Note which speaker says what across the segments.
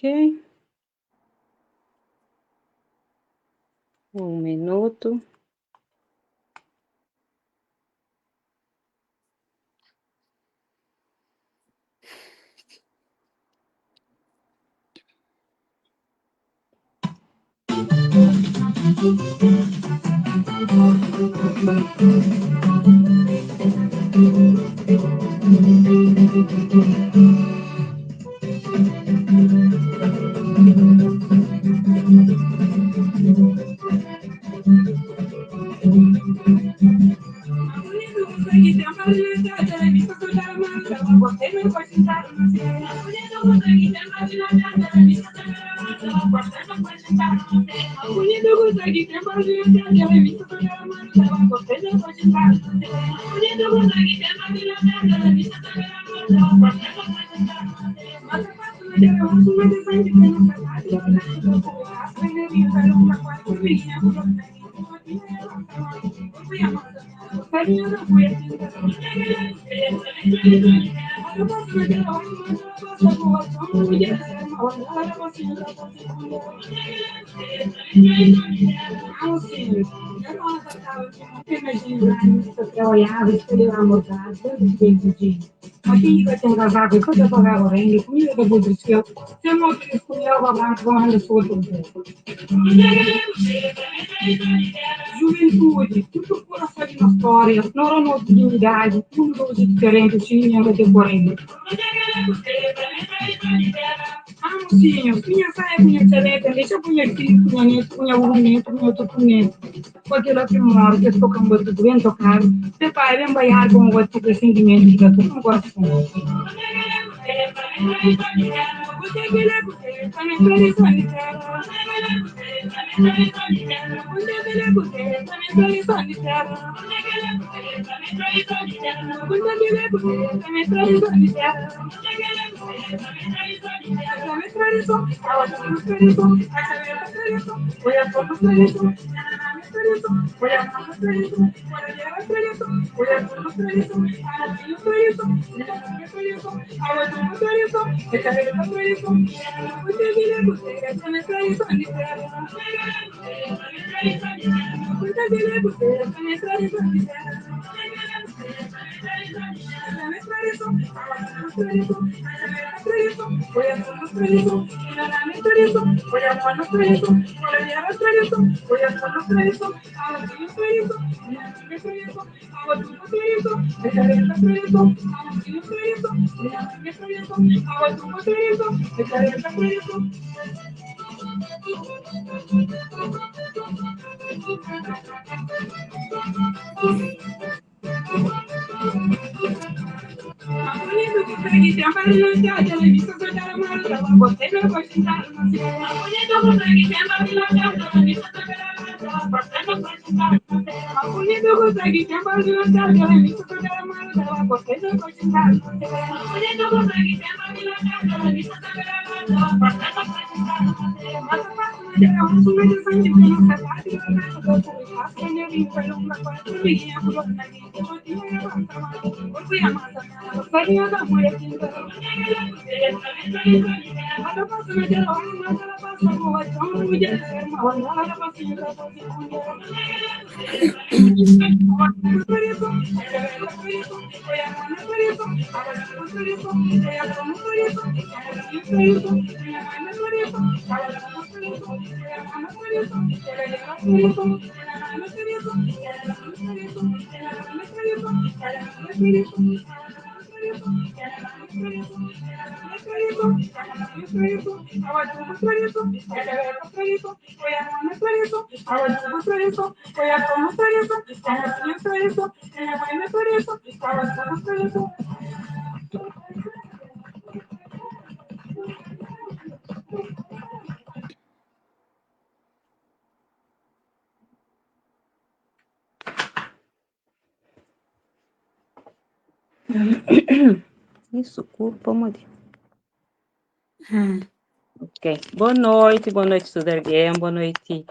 Speaker 1: Ok. Un minutu. Desculpa, pamodi? Ok. Boa noite, boa noite tudo alguém, boa noite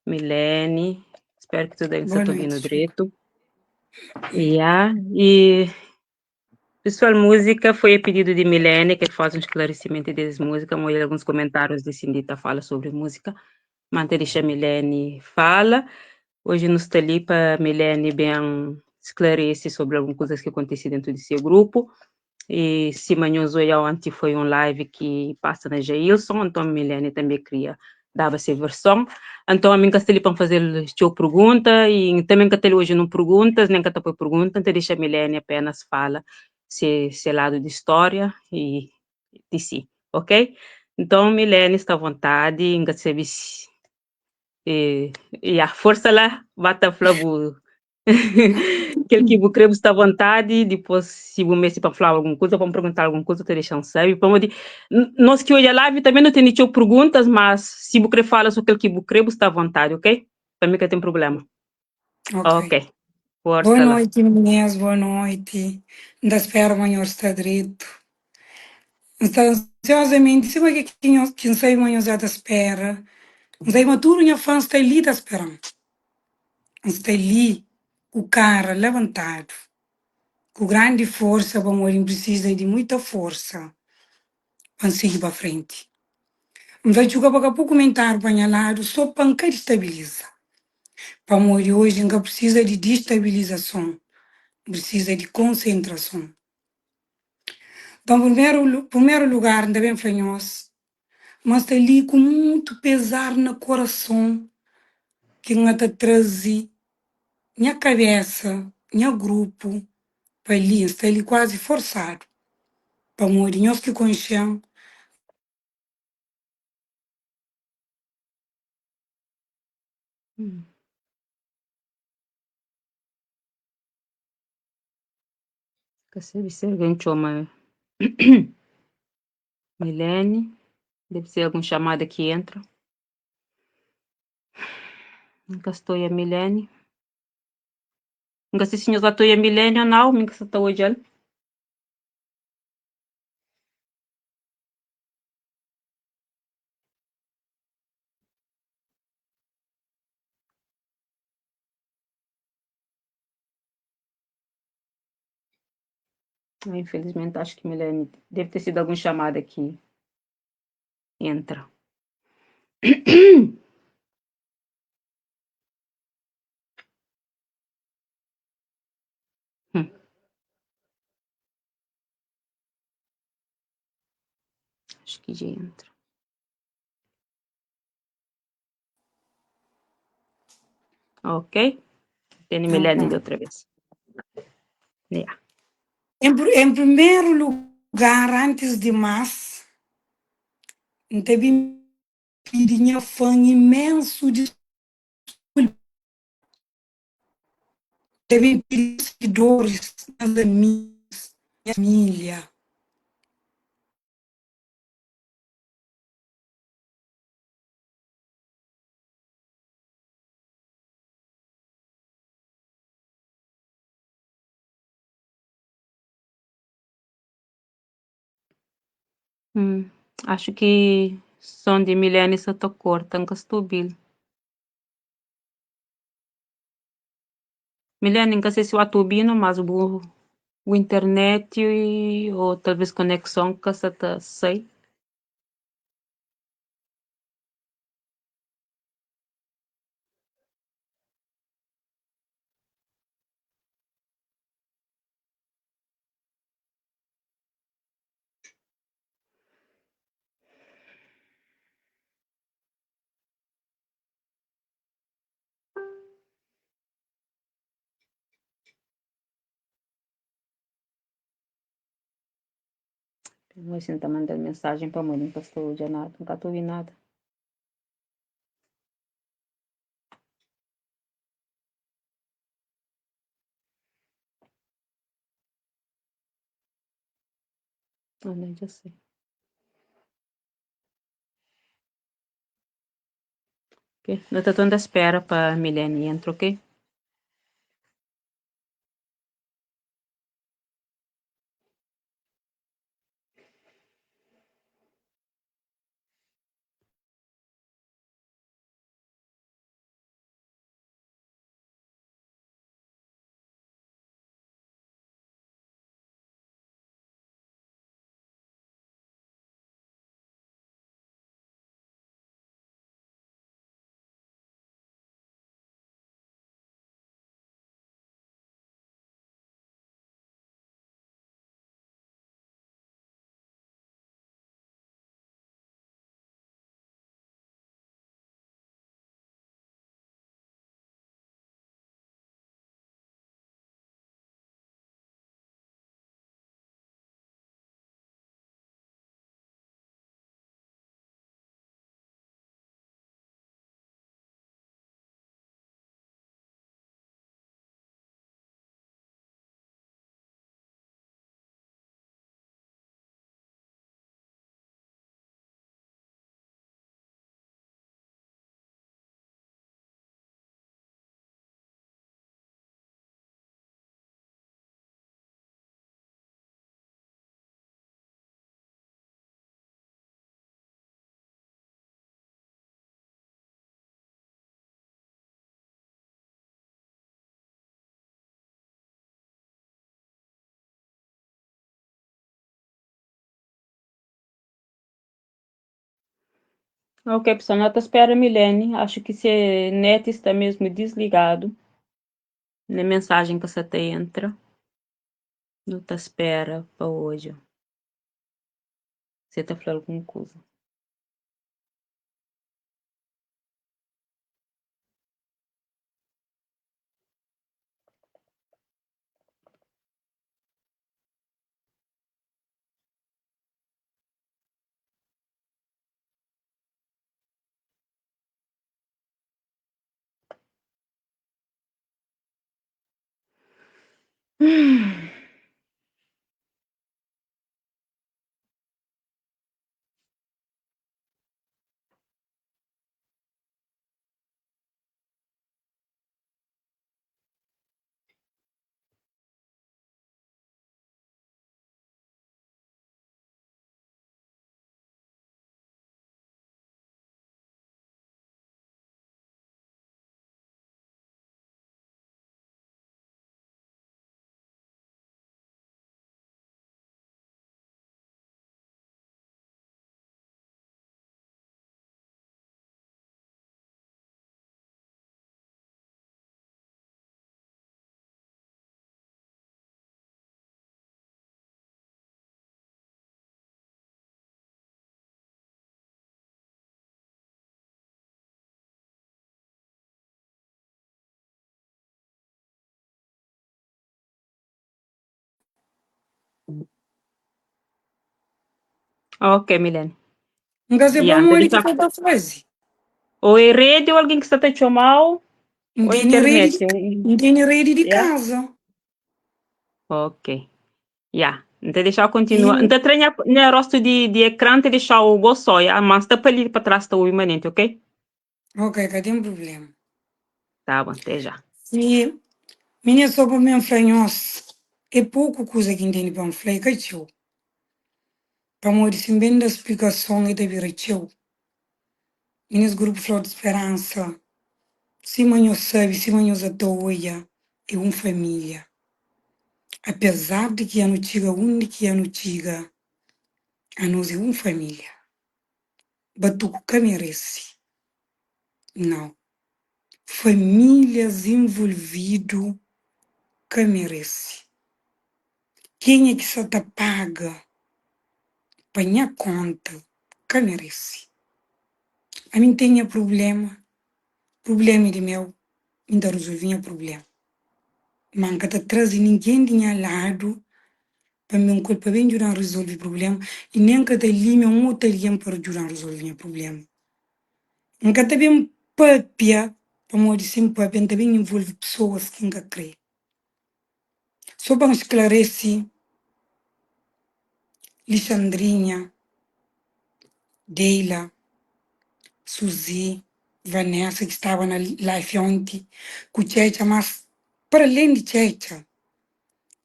Speaker 1: Milene. Espero que tudo alguém
Speaker 2: Boa
Speaker 1: esteja ouvindo
Speaker 2: noite, Chico.
Speaker 1: direito. Yeah. E Pessoal, música foi a pedido de Milene, que faz um esclarecimento dessas músicas, olha alguns comentários de Cindy tá fala sobre música. Mantém deixa a Milene fala. Hoje nos está ali para Milene bem esclarecer sobre algumas coisas que acontecem dentro de seu grupo. E se manhã ontem foi um live que passa na Jailson, então Milene também queria dava essa versão. Então a mim que está ali para fazer sua pergunta e também que até hoje não perguntas, nem que até pergunta, então deixa a Milene apenas fala se lado de história e de si, ok? Então Milene está à vontade, ainda se e a força lá, bata flabu. Aquele que você está à vontade, depois se você para falar alguma coisa, para perguntar alguma coisa, te deixando saber. Nós que hoje a live também não tem nenhuma perguntas, mas se você fala sobre aquele que você está à vontade, ok? Para mim que tem problema.
Speaker 2: Ok.
Speaker 1: Ok.
Speaker 2: Boa
Speaker 1: Força lá.
Speaker 2: noite, meninas, boa noite. Ainda espero amanhã estar direito. Está ansiosamente, se que quem sai amanhã já está espera. Não sei, mas tudo minha fã está ali, está esperando. Está ali, o cara levantado, com grande força, bom, ele precisa de muita força para seguir para frente. Não vai jogar para pouco comentário para minha lado, só para que estabiliza. Para morrer hoje, ainda precisa de destabilização, precisa de concentração. Então, primeiro lugar, ainda bem fanhos, mas está ali com muito pesar no coração, que não está trazer minha cabeça, meu grupo, para ali, está ali quase forçado. Para morrer, nós que conhecemos.
Speaker 1: Que se alguém chama Milene, deve ser alguma chamada que entra. Nunca estou a Milene. Nunca sei se senhor estou a Milene ou não, nunca estou hoje. Infelizmente, acho que Milene deve ter sido alguma chamada que entra. Acho que já entra. Ok. Tem Milene de outra vez. Yeah.
Speaker 2: Em primeiro lugar, antes de mais, teve pedir fã imenso desculpa. Teve pedir seguidores, meus amigos, minha família.
Speaker 1: Acho que som de Milene só tô corta, nunca estou ouvindo. Milene, nunca sei se eu estou ouvindo, mas o internet ou talvez conexão que você tá sei. Vou tentar mandar mensagem para a mãe, nunca estou de nada, nunca estou ouvindo nada. Ah, não, já sei. Ok, eu estou à espera para a Milene entrar, ok? Ok, pessoal, nós tá espera Milene. Acho que se net está mesmo desligado. Na mensagem que você te entra. Não tá espera para hoje. Você tá falando alguma coisa. Ok, Milene.
Speaker 2: N ka se
Speaker 1: Yeah, nta
Speaker 2: pamodi ki
Speaker 1: deixa.
Speaker 2: ka ta faze.
Speaker 1: Ou é rede ou alguém que está te chamar
Speaker 2: N
Speaker 1: ou
Speaker 2: tene redi
Speaker 1: internet.
Speaker 2: di, N tene redi di
Speaker 1: Yeah?
Speaker 2: kaza.
Speaker 1: Ok. Yeah. Nta deixa
Speaker 2: I,
Speaker 1: continua. Nta treina na rosto de ecrã, te deixar o bo só, yeah? Mas tá para ali para trás, tá o imanente, ok?
Speaker 2: ok, ka ten prubléma.
Speaker 1: Tá bom, até já.
Speaker 2: I, minha só pa mi fla nhos, é poku kuza ki N tene pa N fla, é ka txeu. Pamodi si N ben da splikason e ta bira txeu. Minis Grupu Flor di Speransa, sima nhos sabe, sima nhos a ta odja, é un família. Apezar di ki anu txiga undi ki anu txiga, anos é un família. Batuku ka merese, nau. Famílias involvidu ka merese. Kenha ki sa ta paga pa nha konta ka merese. Ami N ten nha prubléma, prubléma é di meu, mi N ta rezolve nha prubléma. Ma N ka ta traze ningen di nha ladu pa N ben ku el pa ben djuda-m rezolve prubléma i nen N ka ta limia un otu algen pa djuda-m rezolve nha prubléma. N ka ta ben pâpia pamodi si N pâpia N ta ben involve pesoas ki N ka krê. Sô pa N sklarese Lixandrinha, Deila, Suzy, Vanessa ki staba na life onti ku Txetxa mas para alén di Txetxa,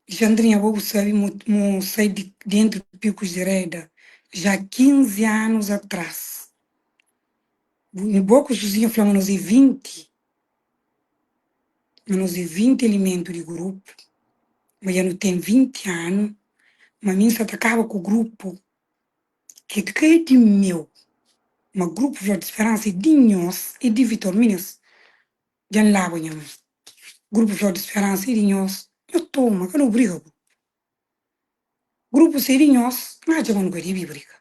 Speaker 2: Lixandrinha bo bu sabe mo mo sai di dentru Picos de Reda já 15 anos atrás. Bu bo ku Suzinha fla ma nos é 20, ma nos é 20 elementu di grupu, ma dja nu ten 20 anu, ma mi N sa ta kaba ku grupu ki ka é di meu, ma grupu Flor di Speransa é di nhos, é di Vitor Minis, dja N laba nha mon. Grupu Flor di Speransa é di nhos, nhos toma, ka nu briga grupu. Grupu si é di nhos, N atxa ma nu ka dibi briga.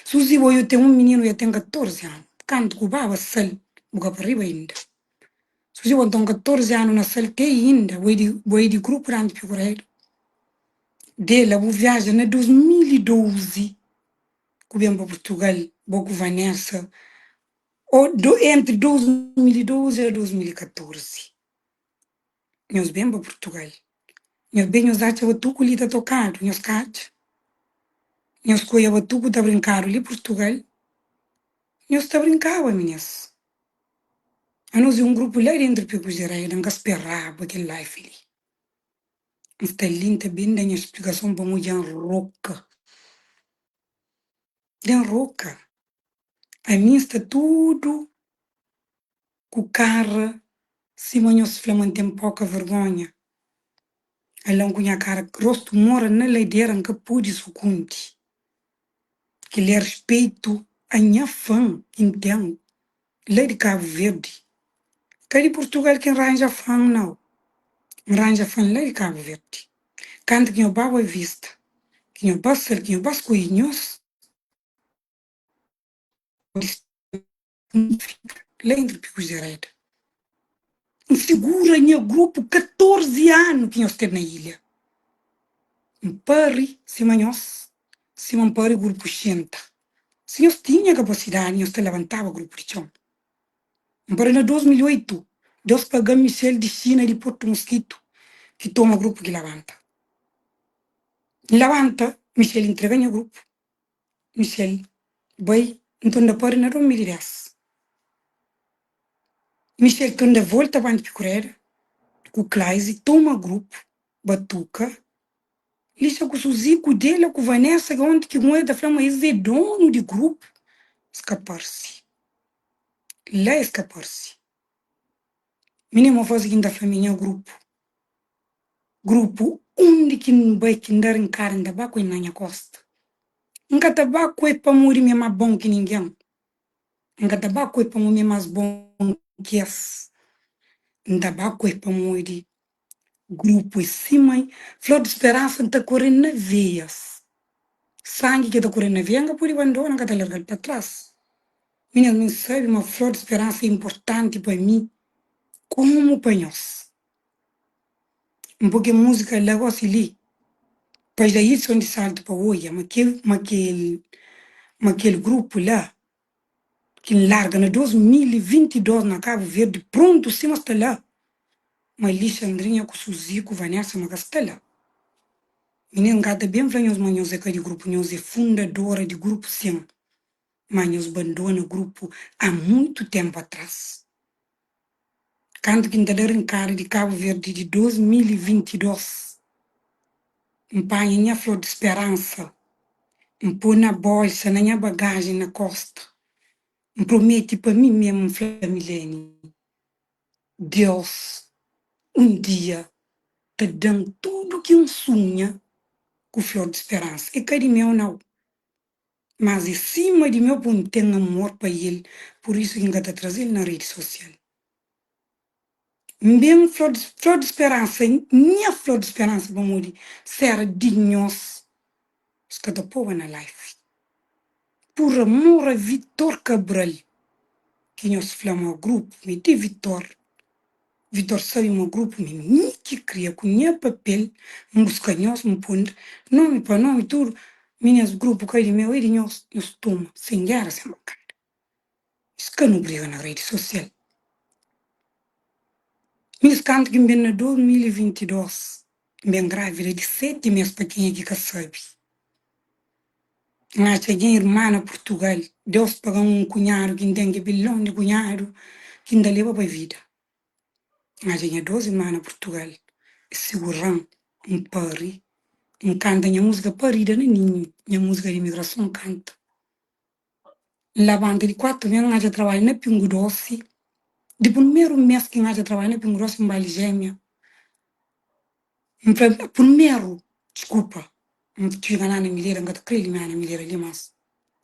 Speaker 2: Suzy bo yo ten un mininu ya ten 14 anu kantu ku baba sal bu ka pa riba inda Suzy bo nton 14 anu na sal te inda bo é di bo é di grupu danti Figueiredo de la bu viaja na 2012 ku ben pa Portugal bo ku Vanessa o do entri 2012 a 2014 nhos ben pa Portugal nhos ben nhos atxa batuku li ta tokadu nhos ka atxa nhos koia batuku ta brinkadu li Portugal nhos ta brinkaba minis anos é un grupu la dentru Picos de Reda N ka speraba kel life li N sta li N ta ben da nha splikason pamodi dja N roka dja N roka ami N sta tudu ku kara sima nhos fla ma N ten poka vergonha Ala-m ku nha kara rostu mora na ladera N ka pode sukundi Kel-li é rispeitu. A nha fan ki N ten la di Kabu Verdi, ka di Purtugal ki N ranja fan nau, N ranja fan la di Kabu Verdi. Kantu ki nho ba Boa Vista, ki nho ba Sal, ki nho ba skodje nhos N fika la entri Picos de Reda. N sigura nha grupu 14 anu ki nhos ten na ilha. N pari sima nhos, sima N pari grupu Xenta. Si nhos tinha kapasidadi, nhos ta labantaba grupu di txon. N pari na 2008, Deus paga-m Michel di Xina di Portu Moskitu ki toma grupu ki labanta. N labanta, Michel intrega nha grupu. Michel bai nton da pari na 2010. Michel torna volta banti Pikureda ku Klaise toma grupu batuka lixa ku Suzy ku Dela ku Vanessa ki onti ki un ta fla ma es é donu di grupu es ka parsi la es ka parsi mi nen mo fazi ki N ta fla mi nha grupu Grupu undi ki N bai ki N da rinkada N ta ba ku el na nha kosta. N ka ta ba ku el pamodi mi é más bon ki ningen. N ka ta ba ku el pamodi mi é más bon ki es. N ta ba ku el pamodi grupu é sima flor di speransa N ta kore na veias. Sangi ki ta kore na veia N ka pode bandona, N ka ta larga-l pa tras. Minhas, mi N sabe ma flor di speransa é inportanti pa mi komu pa nhos. Un poke múzika la gosi li pa Jailson di Salto pa oia ma kel ma kel ma kel grupu la ki N larga na 2022 na Kabu Verdi prontu sima sta la ma Lixandrinha ku Suzy ku Vanessa ma ka sta la Minês N ka ta ben fla nhos ma nhos é ka di grupu nhos é fundadora di grupu sin ma nhos bandona grupu a muitu tenpu atras. Kantu ki N ta da rinkada di Kabu Verdi di 2022, N panha nha flor di speransa, N poi na bolsa, na nha bagajen na kosta. N prometi pa mi memu, N fla Milene, Deus un dia ta da-m tudu ki N sunha ku flor di speransa. É ka di meu, nau. Mas é sima di meu pa N ten amor pa el, pur isu ki N ka ta traze-l na redi sosial. N ben flor di flor di speransa, nha flor di speransa pamodi s'era di nhos, nhos ka ta poba na life. Pur amor a Vitor Cabral, ki nhos fla ma grupu mi di Vitor, Vitor sabe ma grupu mi mi ki kria ku nha papel N buska nhos N poi nomi pa nomi tudu mi nes grupu ka di meu é di nhos nhos toma sen gera sen bankada nhos ka nu briga na redi sosial mi nes kantu ki N ben na 2022 N ben gravida di 7 mes pa kenha ki ka sabe N atxa nha irma na Purtugal Deus paga-m un kunhadu ki N ten ki bilon di kunhadu ki N ta leba pa vida N atxa nha dos irma na Purtugal Es sigura-m N pari N kanta nha múzika parida na ninhu Nha múzika di imigrason N kanta N labanta di kuatu mes N atxa trabadju na Pingu Dosi Di primeru mes ki N atxa trabadju na Pingu Dosi N bai Lijémia N fla primeru Diskulpa N txiga na Ana Milera N ka ta kre limia Ana Milera li mas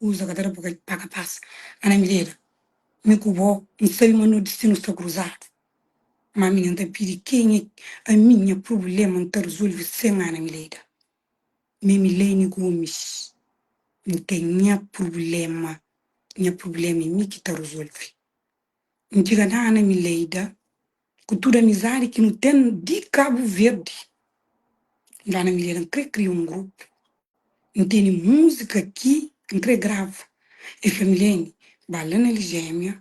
Speaker 2: kuza ka ta da pa ka pasa Ana Milera mi ku bo N sabe ma no distinu sta kruzadu ma mi N ta pidi kenha ami nha prubulema N ta rizolve sen Ana Mileda mi Milene Gomes N ten nha prubulema nha prubulema é mi ki ta rizolve N txiga na Ana Mileida ku tudu amizadi ki nu ten di Kabu Verdi. N fla Ana Mileida, N kre kria un grupu, N tene múzika ki N kre grava. El fla, Milene, ba la na Lijémia,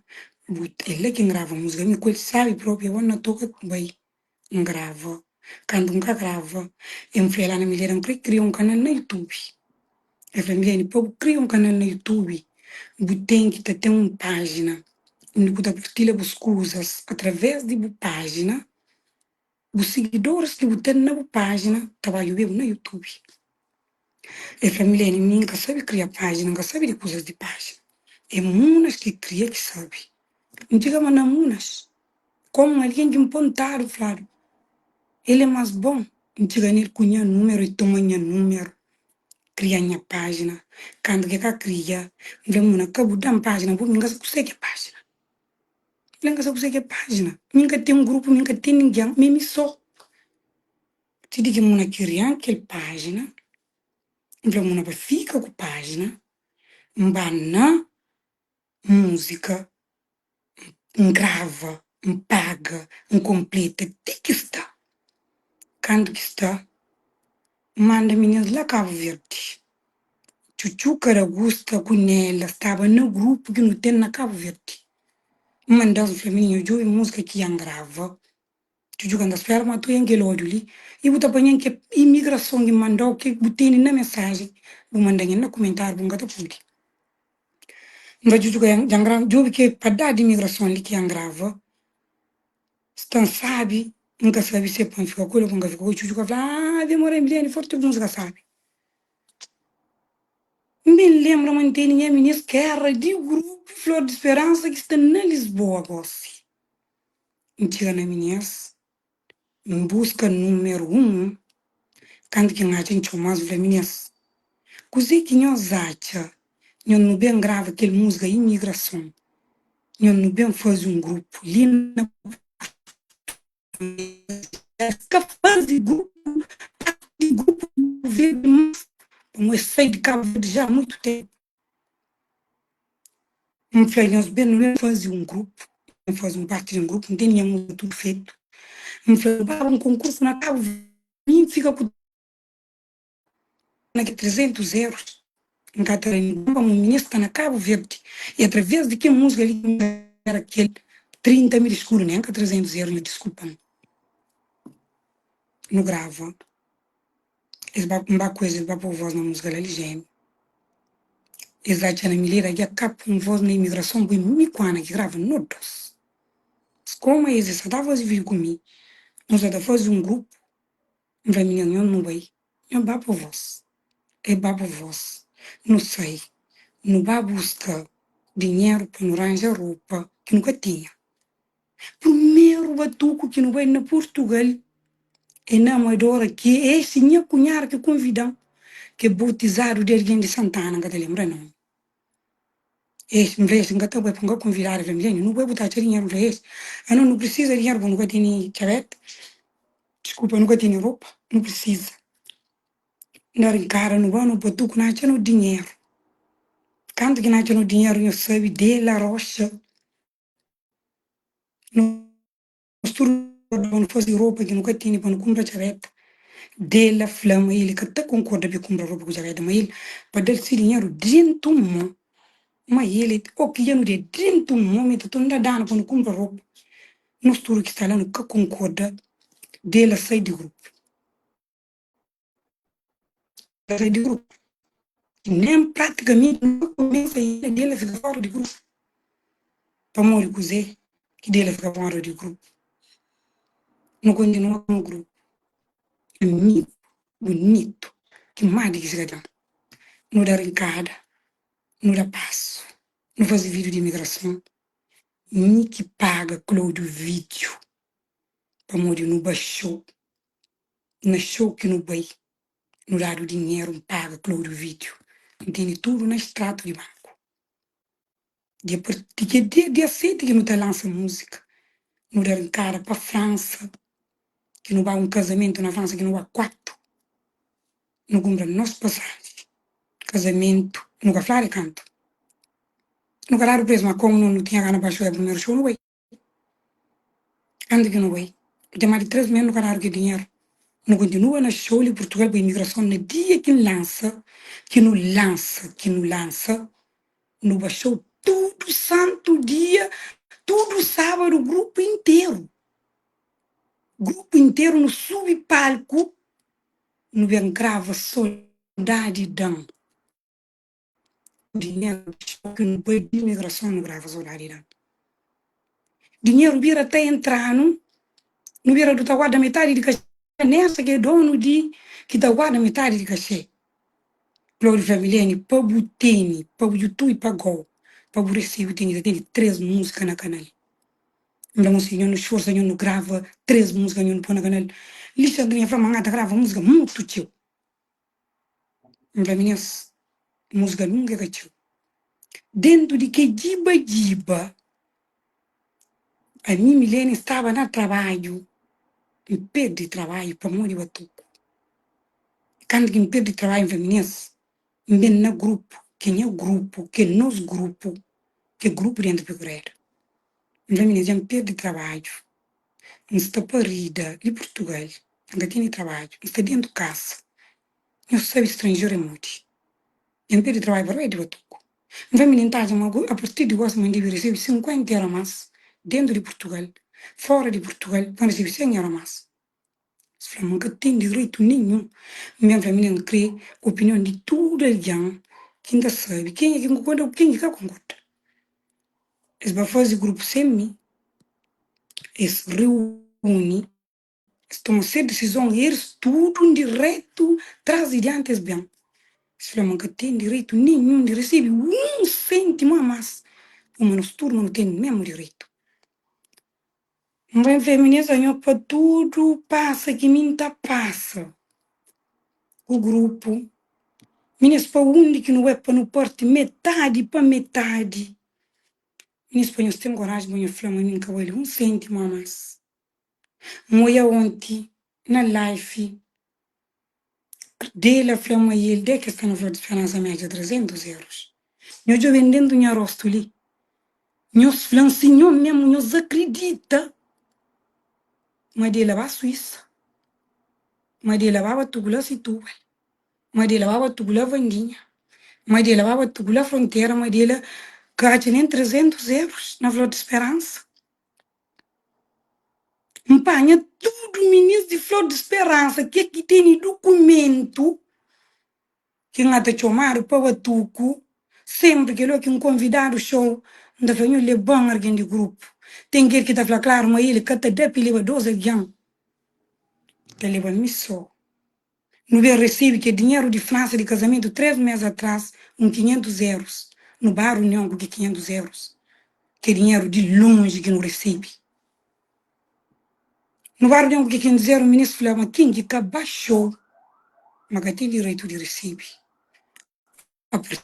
Speaker 2: bu é la ki N grava múzika. Mi ku el sabi propi, abo N na toka bai. N grava. Kantu N ka grava, N fla el, Ana Milena, N kre kria un kanal na YouTube. El fla, Milene, pa bu kria un kanal na YouTube, bu ten ki ta ten un pájina undi bu ta partilha bus kuzas através di bu pájina. Bu sigidoris ki bu ten na bu pájina ta ba djobe-bu na YouTube. El fla, Milene, mi N ka sabe kria pájina, N ka sabe di kuzas di pájina. É munas ki kria ki sabe. N txiga ma na munas. Komu un algen ki N pontadu, fladu, El é más bon. N txiga nel ku nha númeru, el toma nha númeru. Kria nha pájina. Kantu ki e ka kria, N fla, Muna, ka bu da-m pájina bo, mi N ka sa kusé ki é pájina. N fla, N ka sa kusé ki é pájina. Mi N ka ten grupu, mi N ka ten ningen, mi é mi sô. Ti di ki Muna kria-m kel pájina, N fla, Muna, pa fika ku pájina, N ba na múzika, N grava, N paga, N konpleta ti ki sta. Kantu ki sta, N manda minis la Kabu Verdi. Txutxuka da Gusta ku Nela staba na grupu ki nu ten na Kabu Verdi. N manda-s, N fla, Mininu, djobe múzika ki N grava. Txutxuka, N ta spera ma tu oian kel ódiu li i bu ta panha-m ke imigrason ki N manda-u ke bu tene na mensajen, bu manda-m el na kumentáriu, bu N ka ta pudi. N fla Djudju ka dja N grava, djobe ke padás di imigrason li ki N grava, sta N sabi, N ka sabi si é pa N fika ku el o pa N ka fika ku el. Djudju ka fla, Ave Maria Milene, forti múzika sabi. N ben lenbra ma N tene nha minis ki éra di grupu Flor di Speransa ki sta na Lisboa gósi. N txiga na minis, N buska númeru un, kantu ki N atxa N txoma-s N fla, Minis, kuzê ki nhos atxa nhos nu ben grava kel múzika Imigrason, nhos nu ben faze un grupu li na Es ka faze grupu, parti di grupu Verde mas, pamodi es sai di Kabu Verdi já há muitu ténpu. N fla, nhos ben nu ben faze un grupu, N faze un parti di un grupu, N tene nha múzika tudu fetu. N fla, nu ba un konkursu na Kabu Verdi, mi N fika ku na ki 300 erus, N ka ta da ningun pamodi mi sta na Kabu Verdi i atraves di kel múzika li ki N era kel 30 mil eskudu, nen ka 300 erus, nhu diskulpa-m. Nu grava. Es ba, N ba ku es, es ba pô vós na múzika la li jémiu. Es atxa na mi li da gia ka pô vós na imigrason, poi mi ku Ana ki grava no dos. Koma es, es sa ta faze vídiu ku mi, nu sa ta faze un grupu, N fla minina, nho nu bai, nho ba pô vós. E ba pô vós, nu sai, nu ba buska dinheru pa nu ranja ropa ki nu ka tinha. Prumeru batuku ki nu bai na Purtugal é na Amadora ki é esse nha kunhadu ki konvidan ki é bautizadu di algen di Santana, N ka ta lenbra nomi. Es, N fla es, N ka ta bai pa N ka konvidadu. El fla-m, Jane, nu bai bu ta atxa dinheru. N fla es, Anon, nu prisiza dinheru pa nu ka tene txabeta, diskulpa, nu ka tene ropa, nu prisiza. N da rinkada, nu bai nu batuku, nu atxa no dinheru. Kantu ki nu atxa no dinheru, nho sabe, de la roxa. Nos tudu pa nu faze ropa ki nu ka tene pa nu kunpra txabeta. Dela fla ma el ka ta konkorda pa e kunpra ropa ku txabeta, ma el pa da-l se dinheru dentu mo. Ma el o ki dja nu da dentu mo ma el ta torna da-nu pa nu kunpra ropa. Nos tudu ki sta la nu ka konkorda. Dela sai di grupu. Sai di grupu. Nen pratikamenti nu ka kumesa inda Dela fika fora di grupu. Pamodi kuzê ki Dela fika fora di grupu? Nu kontinua komu grupu amigu, bunitu, ki más di ki si ka ten. Nu da rinkada, nu da pasu, nu faze vídiu di imigrason. Mi ki paga Cláudio vídiu pamodi nu baxou na xou ki nu bai. Nu dadu dinheru, N paga Cláudio vídiu, N tene tudu na extratu di banku. Dia di ke dia dia 7 ki nu ta lansa múzika, nu da rinkada pa Fransa, ki nu ba un kazamentu na Fransa ki nu ba 4, nu kunpra nos pasaji, kazamentu, nu ka fladu kantu, nu ka dadu presu, ma komu nu tinha gana ba xou, é primeru xou nu bai. Kantu ki nu bai, nu ten más di 3 mês nu ka dadu kel dinheru. Nu kontinua na xou li Purtugal pa imigrason na dia ki N lansa, ki nu lansa, ki nu lansa, nu ba xou tudu santu dia, tudu sábadu, grupu interu, grupu interu nu subi palku, nu ben grava Sodadi Dan. Dinheru ki nu bai di imigrason nu grava sodadi la. Dinheru bira ta entra-nu, nu bira du ta guarda metadi di kaxê. Nessa ki é donu di ki ta guarda metadi di kaxê. Cláudio fla Milene, pa bu tene, pa bu YouTube pagau, pa bu resebe bu tene ki ta tene 3 múzika na kanal. N fla, Mosi, nho nu sforsa, nho nu grava 3 múzika, nho nu poi na kanal. Lixandrinha fla ma N ka ta grava múzika mutu txeu. N fla minês, múzika nunka é ka txeu. Dentu di ke djiba-djiba, ami Milene staba na trabadju, N perde trabadju pamodi batuku. Kantu ki N perde trabadju, N fla minês, N ben na grupu, ki é nha grupu, ki é nos grupu, ki é grupu di Entre Pigureda. N fla minês, dja N perde trabadju, N sta parida li Purtugal, N ka tene trabadju, N sta dentu kasa. Nhos sabe stranjeru é modi. Dja N perde trabadju pa rei di batuku. N fla mininu ta atxa ma a partir di gosi ma N debe resebe 50 euro más dentu di Purtugal, fora di Purtugal pa N resebe 100 euro más. Es fla ma N ka ten direitu ninhun. N ben fla mininu N kre opinion di tudu algen ki N ta sabe kenha ki konkorda ku ken ki ka konkorda. Es ba faze grupu sen mi, es riuni. Es toma ses disizon elis tudu ndiretu tras di dianti es ben. Es fla ma N ka ten direitu ninhun di resebe un sentimu a mas, pamodi nos tudu ma nu ten mesmu direitu. N bai fla minês, Anho pa tudu pasa ki mi N ta pasa ku grupu. Minês pa undi ki nu bai pa nu parti metadi pa metadi. Minês pa nhos ten koraji pa nhos fla ma mi N ka bali un sentimu a mas. N oia onti na life Dela fla ma el de ke sta na Flor di Speransa meja 300 euros. Nho djoben dentu nha rostu li nhos flan si nho memu nhos akridita ma Dela ba Suíça, ma Dela ba Batugula Situbal, ma Dela ba Batugula Vandinha, ma Dela ba Batugula Frontera, ma Dela ka atxa nen 300 euros na Flor di Speransa. N panha tudu minis di Flor di Speransa ke ki tene dukumentu ki N ata txomadu pa batuku, senpri kel o ki N konvidadu xou N ta fla nho leba-m argen di grupu. Ten kel ki ta fla klaru ma el ka ta da pa e leba dos algen, ta leba mi so. Nu ben resebe kel dinheru di Fransa di kazamentu 3 mes atras, un 500 erus. Nu ba runion ku ki 500 erus, kel dinheru di lonji ki nu resebe. Nu ba runion ku ki 500 erus, ministru fla ma ken ki ka ba xou ma ka ten direitu di resebe. A partir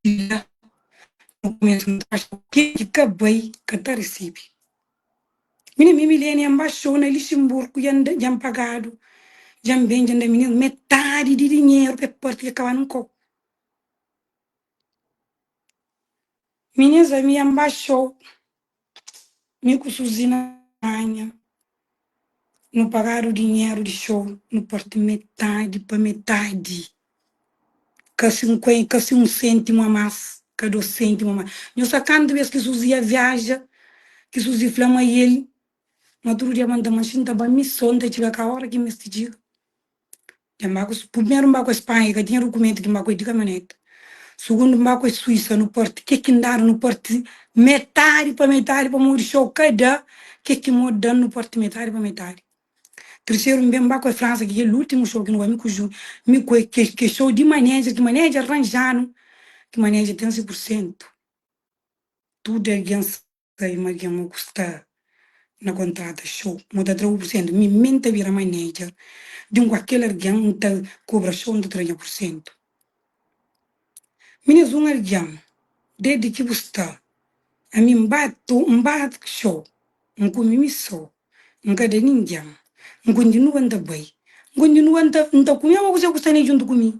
Speaker 2: di la, nu kumesa nu ta atxa ken ki ka bai ka ta resebe. Mininu mi Milene N ba xou na Lixinburgu dja-m pagadu, dja-m ben dja-m da mininu metadi di dinheru pa e parti pa e kaba nun kau. Minis ami N ba xou mi ku Suzy na Spanha nu pagadu dinheru di xou nu parti metadi pa metadi ka ka si un sentimu a mas, ka dos sentimu a mas. Nho sa kantu bes ki Suzy ia viaja, ki Suzy fla ma el, ma tudu dia ma N ta manxi, N ta ba mi so, N ta txiga ka ora ki N meste txiga. Dja N ba ku, primeru N ba ku Espanha, ka tinha dukumentu ki N ba ku el di kamioneta. Sugundu N ba ku el Suísa, nu parti, ke ki N dadu nu parti metadi pa metadi pamodi xou ka da, ke ki mo da-m nu parti metadi pa metadi. Terceru N ben ba ku e Fransa ki kel ultimu show ki nu bai mi ku Ju mi ku e ke show di manager ki manager ranjanu ki manager ten si pursentu tudu algen sabi ma algen o ku sta na kontrata show mo ta tra bu pursentu mi mi N ta bira manager di un kualker algen N ta kobra show N ta tra nha pursentu mi nes un algen desdi ki bu sta ami N ba N ba show N kume mi so N ka da ningen. N kontinua N ta bai. N kontinua N ta N ta kume. Abo kuzê ku sta ne djuntu ku mi?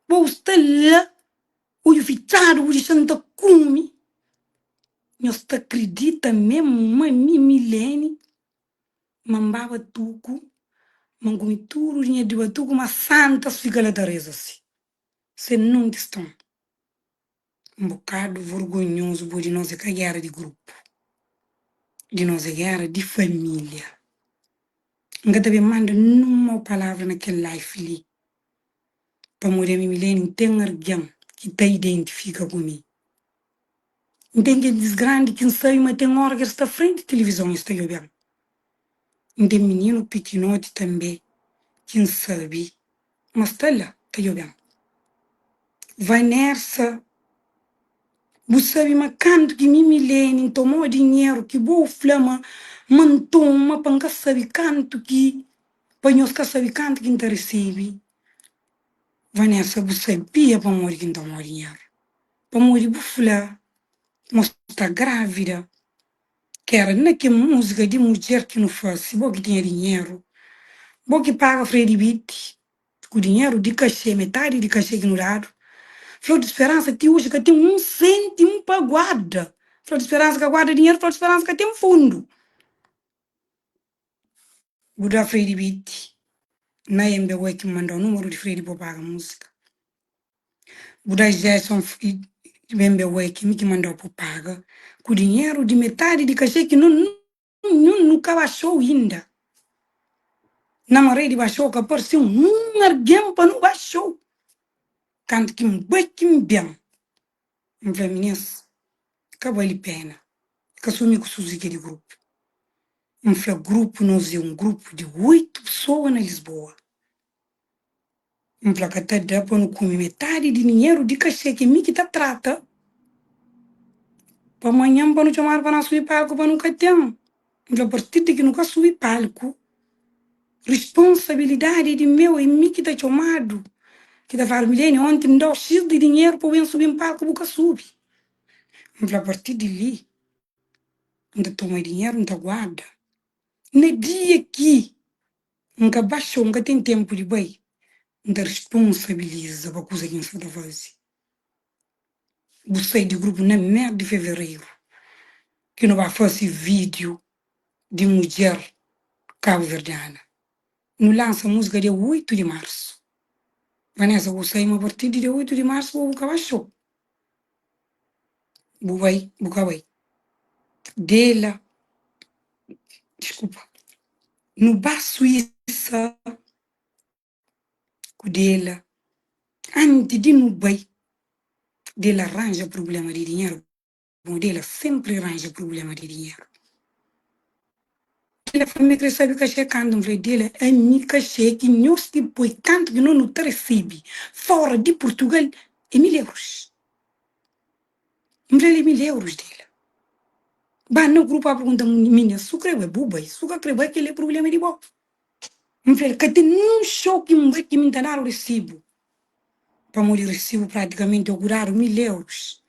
Speaker 2: Bo sta la, odju fitxadu, bu dixa N ta kume. Nhos ta kridita memu ma mi, Milene, ma N ba batuku, ma N kume tudu dinheru di batuku, ma santas fika la ta reza si, sen nun kiston. Un bokadu vergonhozu bo di nos é ka gera di grupu di nos é gera di familia N ka ta ben manda nun mau palavra na kel life li pamodi ami Milene N ten argen ki ta identifika ku mi N ten gentis grandi ki N sabe ma ten ora ki es sta frenti tilivizon es ta djobe-m N ten mininu pikinoti tanbe ki N sabe ma sta la ta djobe-m. Vanersa, Bu sabe ma kantu ki mi Milene N tomau dinheru ki bo fla ma ma N toma pa N ka sabe kantu ki pa nhos ka sabe kantu ki N ta resebe. Vanessa bu sabia pamodi ki N toma dinheru? Pamodi bu fla ma sta grávida, ki era na kel múzika di mudjer ki nu fase, bo ki tinha dinheru, bo ki paga Fredi Beat ku dinheru di kaxê, metadi di kaxê ki nu dadu. Flor di Speransa ti oji ka ten un sêntimu pa guarda. Flor di Speransa ka guarda dinheru, Flor di Speransa ka ten fundu. Bu da Fredi Beat na MBWay ki N manda-u númeru di Fredi pa bu paga múzika. Bu da Gerson MBWay ki mi ki manda-u pa bu paga ku dinheru di metadi di kaxê ki nu nu ka baxou inda. Na maré di baxou ka parse un argen pa nu baxou. Kantu ki N bai ki N ben, N fla minis, ka bali pena, ka so mi ku Suzy ki é di grupu. N fla grupu nos é un grupu di 8 pesoa na Lisboa. N fla ka ta da pa nu kume metadi di dinheru di kaxê ki mi ki ta trata pa manhan pa nu txomadu pa na subi palku pa nu ka ten. N fla partir di ki nu ka subi palku risponsabilidadi é di meu é mi ki ta txomadu ki ta fladu Milene onti N dau xis di dinheru pa bu ben subi palku bu ka subi. N fla partir di li N ta toma dinheru N ta guarda na dia ki N ka baxau, N ka ten tenpu di bai. N ta risponsabiliza pa kuza ki N sta ta faze. Bu sai di grupu na mes di fevereiru ki nu ba fase vídiu di mudjer kabuverdiana. Nu lansa múzika dia 8 di marsu. Vanessa, bu sai ma partir di dia 8 di marsu bo bu ka baxau. Bu bai, bu ka bai. Dela, desculpa, nu ba Suíça ku Dela, anti di nu bai, Dela ranja problema di dinheru, bom Dela sempri ranja problema di dinheru. Dela fla mi kre sabe kaxê kantu, N fla Dela ami kaxê ki nhos ti poi kantu ki no nu ta recebi fora di Portugal é 1000 euros. N fla-l é 1000 eurus dela. Ba na grupu a pergunta minha, su kre bai, bu bai, su ka kre bai, kel é prublema di bo. N fla-l, ka ten nun xou ki N bai ki mi N ta dadu risibu. Pamodi risibu pratikamenti é ku dadu 1000 eurus.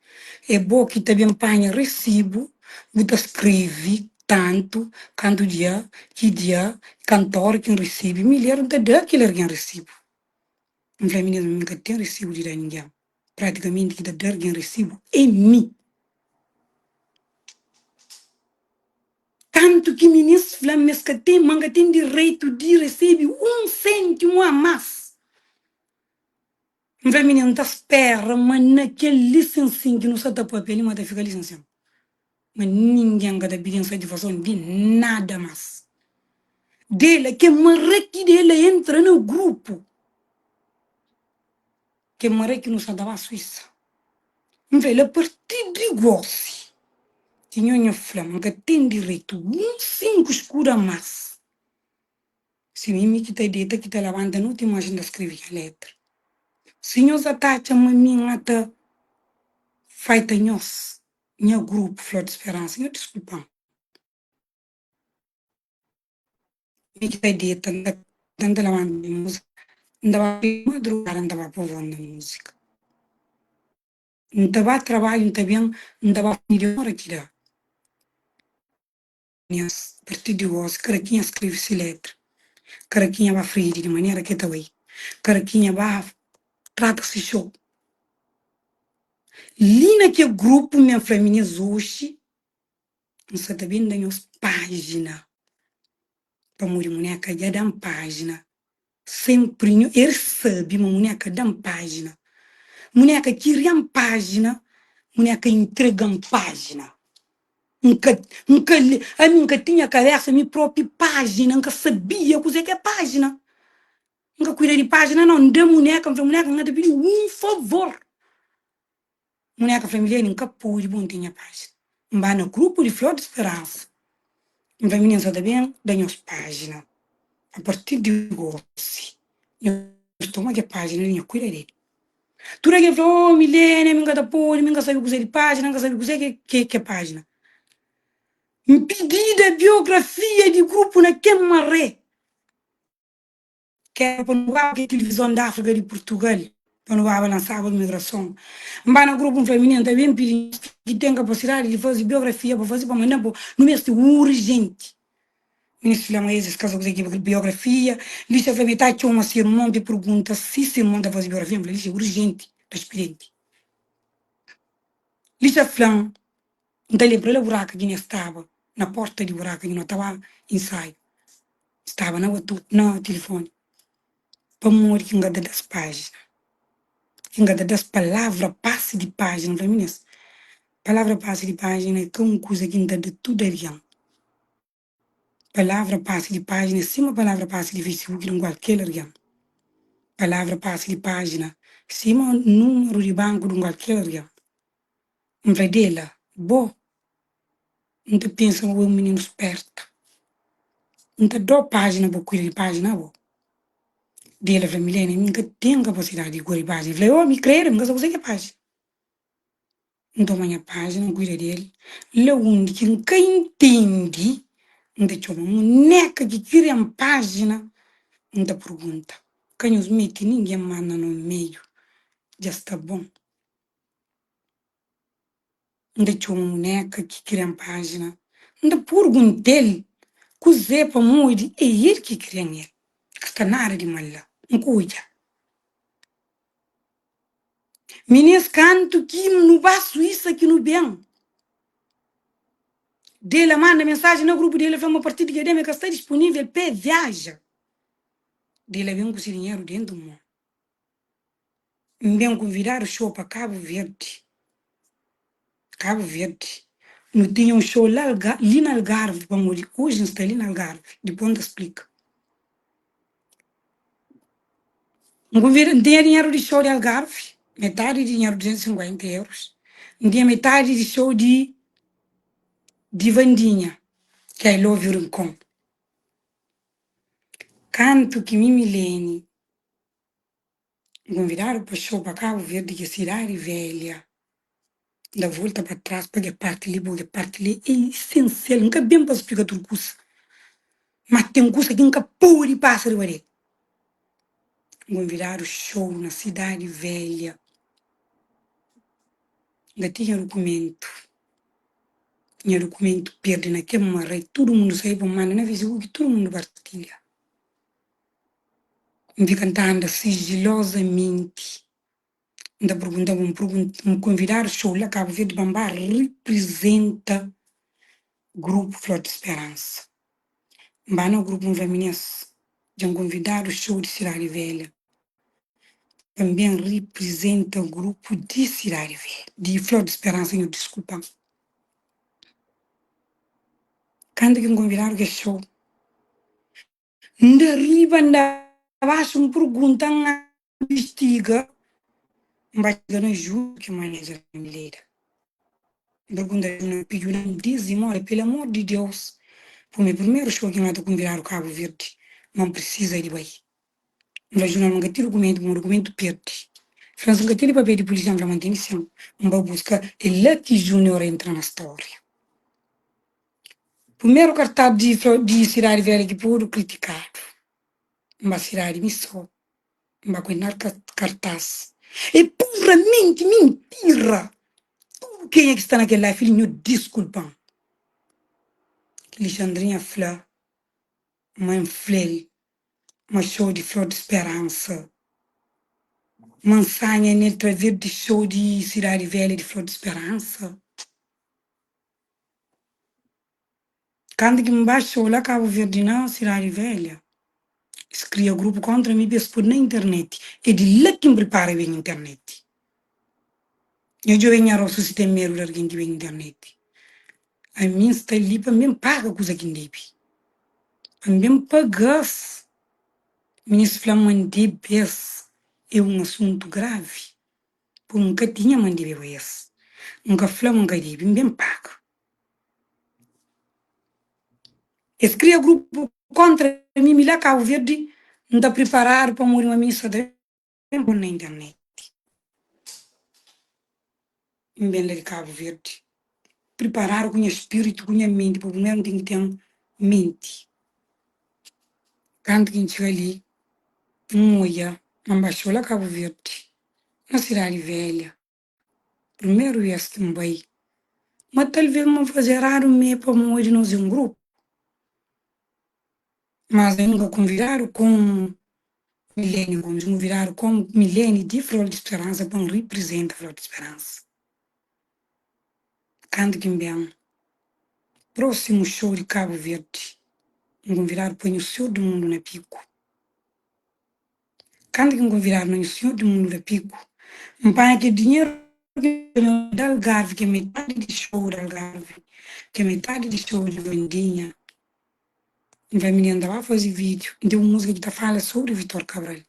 Speaker 2: É bo ki ta ben panha risibu, bu ta skrebe tantu, kantu dia, ki dia, kantu ora ki N risibi 1000 eurus, N ta da kel algen risibu. N fla minina, mi N ka ten risibu di da ningen. Pratikamenti ki ta da algen risibu é mi. Tantu ki minis fla-m ma es ka ten, ma N ka ten direitu di resebe un séntimu a más. N fla minina, N ta spera ma na kel lisensin ki nu sta ta papia li, ma ta fika lisensin. Ma ningen ka ta pidi-m satisfason di nada más. Dela, ke maré ki dela entra na grupu. Kel maré ki nu sa ta ba Suísa. N fla-l, Apartir di gósi, ki nho nha fla-m, N ka ten direitu un sinku skudu a más. Si mi mi ki ta deta, ki ta labanta noti, manxi N ta skrebe nha létra. Si nhos ata atxa ma mi N ata faita nhos, nha grupu Flor di Speransa, nho diskulpa-m. Mi ki ta deta, N ta N ta labanta di múzika, N ta ba madrugada N ta ba pa von na múzika. N ta ba trabadju N ta ben N ta ba família ora ki da. Nhas partir di gosi kada kenha skrebe si letra, kada kenha ba fredi di manera ke ta bai, kada kenha ba trata si xou. Li na ke grupu mi N fla minhas oxi N sa ta ben da nhos pájina pamodi Muneka dja da-m pájina Sénpri nho el sabe ma Muneka da-m pájina Muneka kiria-m pájina Muneka intrega-m pájina N ka N ka lé Ami N ka tinha kabésa mi própi pájina N ka sabia kuzê ki é pájina N ka kuida di pájina nau N da Muneka N fla Muneka N ka ta pidi-u un favor Muneka fla Milene, N ka pode bo N ten nha pájina. N ba na grupu di Flor di Speransa. N fla mininu, N sa ta ben da nhos pájina. A partir di gosi, nhos toma ke pájina li, nhos kuida del. Tudu algen fla, Oh, Milene, ami N ka ta pode, mi N ka sabe kuzê di pájina, N ka sabe kuzê ke ke pájina. N pidida biografia di grupu na ken maré. Ki éra pa nu baba kel tilivizon di Áfrika di Purtugal, pa nu baba lansaba migrason. N ba na grupu, N fla, Mininu, N ta ben pidi nhos ki ten kapasidadi di faze biografia pa faze pa manda-m pa nu meste urjenti. Mininu fla ma es, es ka sa kuzê ki é biografia. Lixa fla ma el ta txoma se irmon pa el pergunta si se irmon ta faze biografia. N fla, Lixa, é urjenti pa spidenti. Lixa fla-m, N ta lenbra la buraka ki nha staba na porta di buraka ki no ta ba insaiu. N staba na whatsapp na tilifoni. Pamodi ki N ka ta da-s pájina? Ki N ka ta da-s palavra pasi di pájina? N fla, Minês, palavra pasi di pájina é ka un kuza ki N ta da tudu algen. Palavra pasi di pájina é sima palavra pasi di Facebook di un kualker algen. Palavra pasi di pájina é sima númeru di banku di un kualker algen. N fla Dela, Bo, N ta pensa ma bo é un mininu sperta. N ta da-u pájina pa bu kuida di pájina bo. Dela fla, Milena, mi N ka ten kapasidadi di kuida di pájina. El fla, Oh, mi kredu, mi ka sa kuzê ki é pájina. N toma nha pájina, N kuida di el. La undi ki N ka intendi, N ta txoma muneka ki kria-m pájina, N ta pergunta. Ka nhos mete ningen más na nos meiu, dja sta bon. N ta txoma muneka ki kria-m pájina, N ta pergunta-l kuzê pamodi é el ki kria-m el. Ka sta nada di mal la. N ka odja. Minês kantu ki nu ba Suíça ki nu ben. Dela manda mensagem na grupo dela fla ma partir di dia ma ka sta disponível pé viaja. Dela ben ku si dinheru dentu mon. N ben konvidadu show pa Cabo Verde. Cabo Verde. Nu tinha un show la li na Algarve pamodi oji N sta li na Algarve. Dipôs N ta splika. N konvida, N tinha dinheru di show di Algarve, metadi di dinheru 250 euros. N tinha metadi di show di di Vandinha, ki é I Love You Rincon. Kantu ki mi Milene N konvidadu pa show pa Kabu Verdi ki é Sidadi Velha. N da volta pa tras pa ke parti li, bo ke parti li é isensial. N ka ben pa splika tudu kusa, ma ten kusa ki N ka pode pasa riba del. N konvidadu show na Sidadi Velha. N ka tinha dukumentu. Nha dukumentu perde na kel marai. Tudu mundu sai pa N manda na Facebook, tudu mundu partilha. N fika N ta anda sigilozamenti N ta pergunta bu N konvidadu show la Kabu Verdi pa N ba riprizenta grupu Flor di Speransa. N ba na grupu N fla minês dja N konvidadu show di Sidadi Velha pa N ben riprizenta grupu di Sidadi Velha di Flor di Speransa nhu diskulpa-m. Kantu ki N konvidadu kes show. N da riba, N da baxu, N purgunta, N invistiga, N ba txiga na Júnior ki é manager di Mileida. N purgunta Júnior, N pidi Júnior dizimóla, pelu amor di Deus, pur mi primeru xou ki N ata kunvidadu Kabu Verdi, ma N prisiza di bai. N fla Júnior ma N ka ten dukumentu, ma dukumentu perdi. El fla-m si N ka tene papel di pulisia, N fla ma N tene sin. N ba buska, é la ki Júnior entra na stória. Primeru kartaz di di Sidadi Velha ki podu kritikadu. N ba sidadi mi so, N ba ku el na kartaz. É puramenti mintira! Tudu kenha ki sta na kel live li nho diskulpa-m. Lixandrinha fla ma N fla-l ma xou di Flor di Speransa, ma N sanha nel traves di xou di Sidadi Velha di Flor di Speransa. Kantu ki N ba xou la Kabu Verdi na Sidadi Velha, es kria grupu kontra mi pa es poi na internet. É di la ki N pripara ben internet. Nha djobe nha rostu si ten medu di algen ki ben internet. Ami N sta li pa N ben paga kuza ki N debe. Pa N ben paga-s. Minis fla-m ma N debe-s. É un asuntu gravi. Pô N ka tinha ma N debeba es. N ka fla ma N ka debe, N ben paga. Es kria grupu kontra mi, mi la Kabu Verdi, N ta priparadu pamodi ma mi sa ta ben pô na internet. N ben la di Kabu Verdi priparadu ku nha spiritu, ku nha menti, pa primeru N ten ki ten menti. Kantu ki N txiga li. N odja ma N ba xou la Kabu Verdi, na Sidadi Velha, primeru bês ki N bai. Ma talvês ma N faze eradu mê pamodi nos é un grupu. Mas N ka konvidadu komu Milene Gomes, N konvidadu komu Milene di Flor di Speransa pa N riprizenta Flor di Speransa. Kantu ki N ben prósimu xou di Kabu Verdi, N konvidadu pa Nhu Senhor di Mundu na Piku. Kantu ki N konvidadu na Nhu Senhor di Mundu na Piku, N panha kel dinheru ki N ganha di Algarvi, ki é metadi di xou di Algarvi, ki é metadi di xou di Vandinha. N fla, Minina, N ta ba faze vídiu, N ten un múzika ki ta fala sobri Vitor Cabral.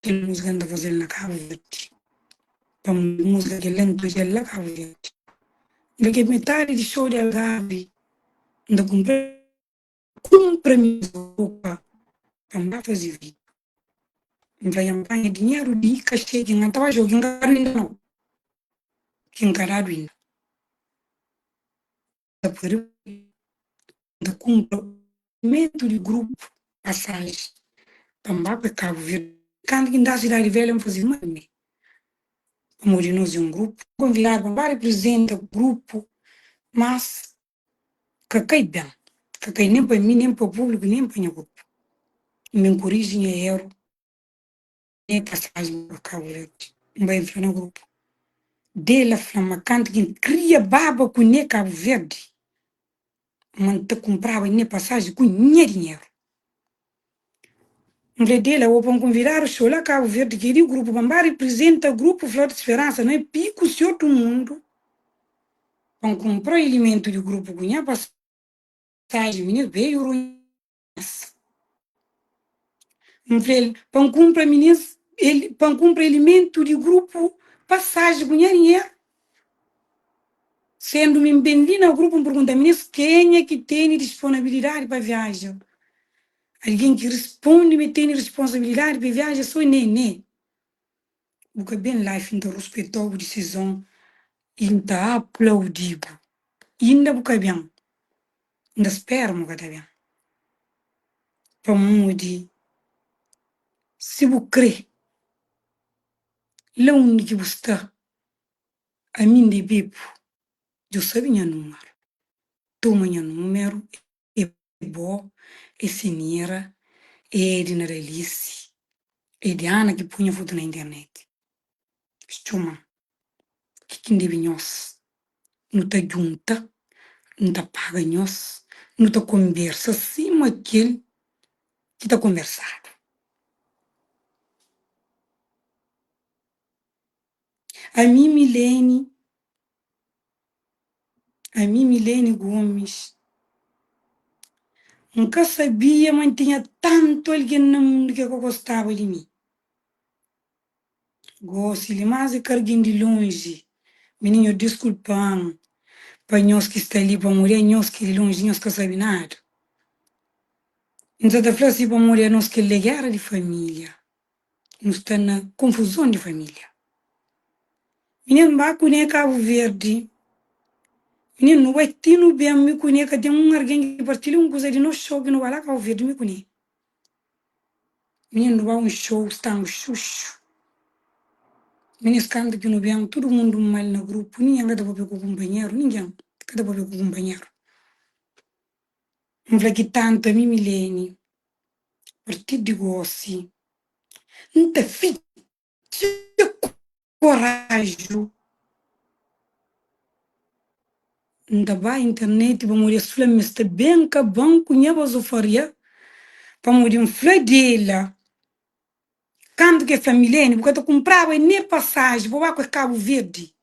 Speaker 2: Kel múzika N ta faze-l na Kabu Verdi, pamodi múzika kel-la N ta odja-l la Kabu Verdi. N fla, kel metadi di xou di Algarvi, N ta kunpra Kunpra mi ropa pa N ba faze vídiu. N fla, Nha panha dinheru di kaxê ki N ka ta ba joga, ki N ka dadu inda nau, ki N ka dadu inda. Ta pode N ta kunpra mentu di grupu pasaji pa N ba pa Kabu Verdi. Kantu ki N ta Sidadi Velha N faze mal mi, pamodi nos é un grupu. N konvidadu pa N ba riprizenta grupu, mas ka kai ben, ka kai nen pa mi, nen pa públiku, nen pa nha grupu. N ben koriji nha eru. Nha pasaji pa Kabu Verdi, N bai entra na grupu. Dela fla-m ma kantu ki N kria baba ku nha Kabu Verdi, ma N ta kunpraba nha pasaji ku nha dinheru. N fla Dela, ô pa N konvidadu xou la Kabu Verdi ki é di grupu pa N ba riprizenta grupu Flor di Speransa na Piku Senhor du Mundu, pa N kunpra ilimentu di grupu ku nha pasaji, mininu beju runhas. N fla-l pa N kunpra minis, el, pa N kunpra ilimentu di grupu pasaji ku nha dinheru. Sendu mi N ben li na grupu N pergunta minis kenha ki tene disponabilidadi pa viaja. Algen ki risponde ma e tene risponsabilidadi pa e viaja so Nene. Bu ka ben life N ta ruspetau bu disizon i N ta aplaudi-bu. Inda bu ka ben, N ta spera ma bu ka ta ben. Pamodi si bu kre, la undi ki bu sta, ami N debe-bu. Djo sabe nha numeru, toma nha numeru. É bo, é Senira, é Edna da Alice, é Diana ki poi nha fotu na internet. Es txoma-m, ki ki N debe nhos? Nu ta djunta, N ta paga nhos, nu ta konbersa sima kel ki ta konbersadu. Ami, Milene. Ami Milene Gomes, N ka sabia ma N tinha tantu algen na mundu ki ka gostaba di mi. Gosi li más é ka algen di lonji. Mininho diskulpa-m pa nhos ki sta li pamodi é nhos ki di lonji nhos ka sabe nada. N sa ta fla si pamodi anos kel li é géra di família. Nu sta na konfuzon di família. Mininu ba ku ne Kabu Verdi. Mininu nu bai ti nu ben mi ku ne ka ten un argen ki partilha un kuza di nos xou ki nu bai la Kabu Verdi mi ku ne. Mininu nu bai un xou stangu xuxu. Minis kantu ki nu ben tudu mundu mal na grupu ningen ka ta papia ku kunpanheru ningen ka ta papia ku kunpanheru. N fla ki tantu ami Milene partir di gosi N ta fitxa koraju N ta ba internet pamodi es fla-m ma es ta ben kaba-m ku nha bazofaria pamodi N fla dela Kantu ki e fla Milene, bu ka ta kunpraba ne pasaji pa bu ba ku e Kabu Verdi.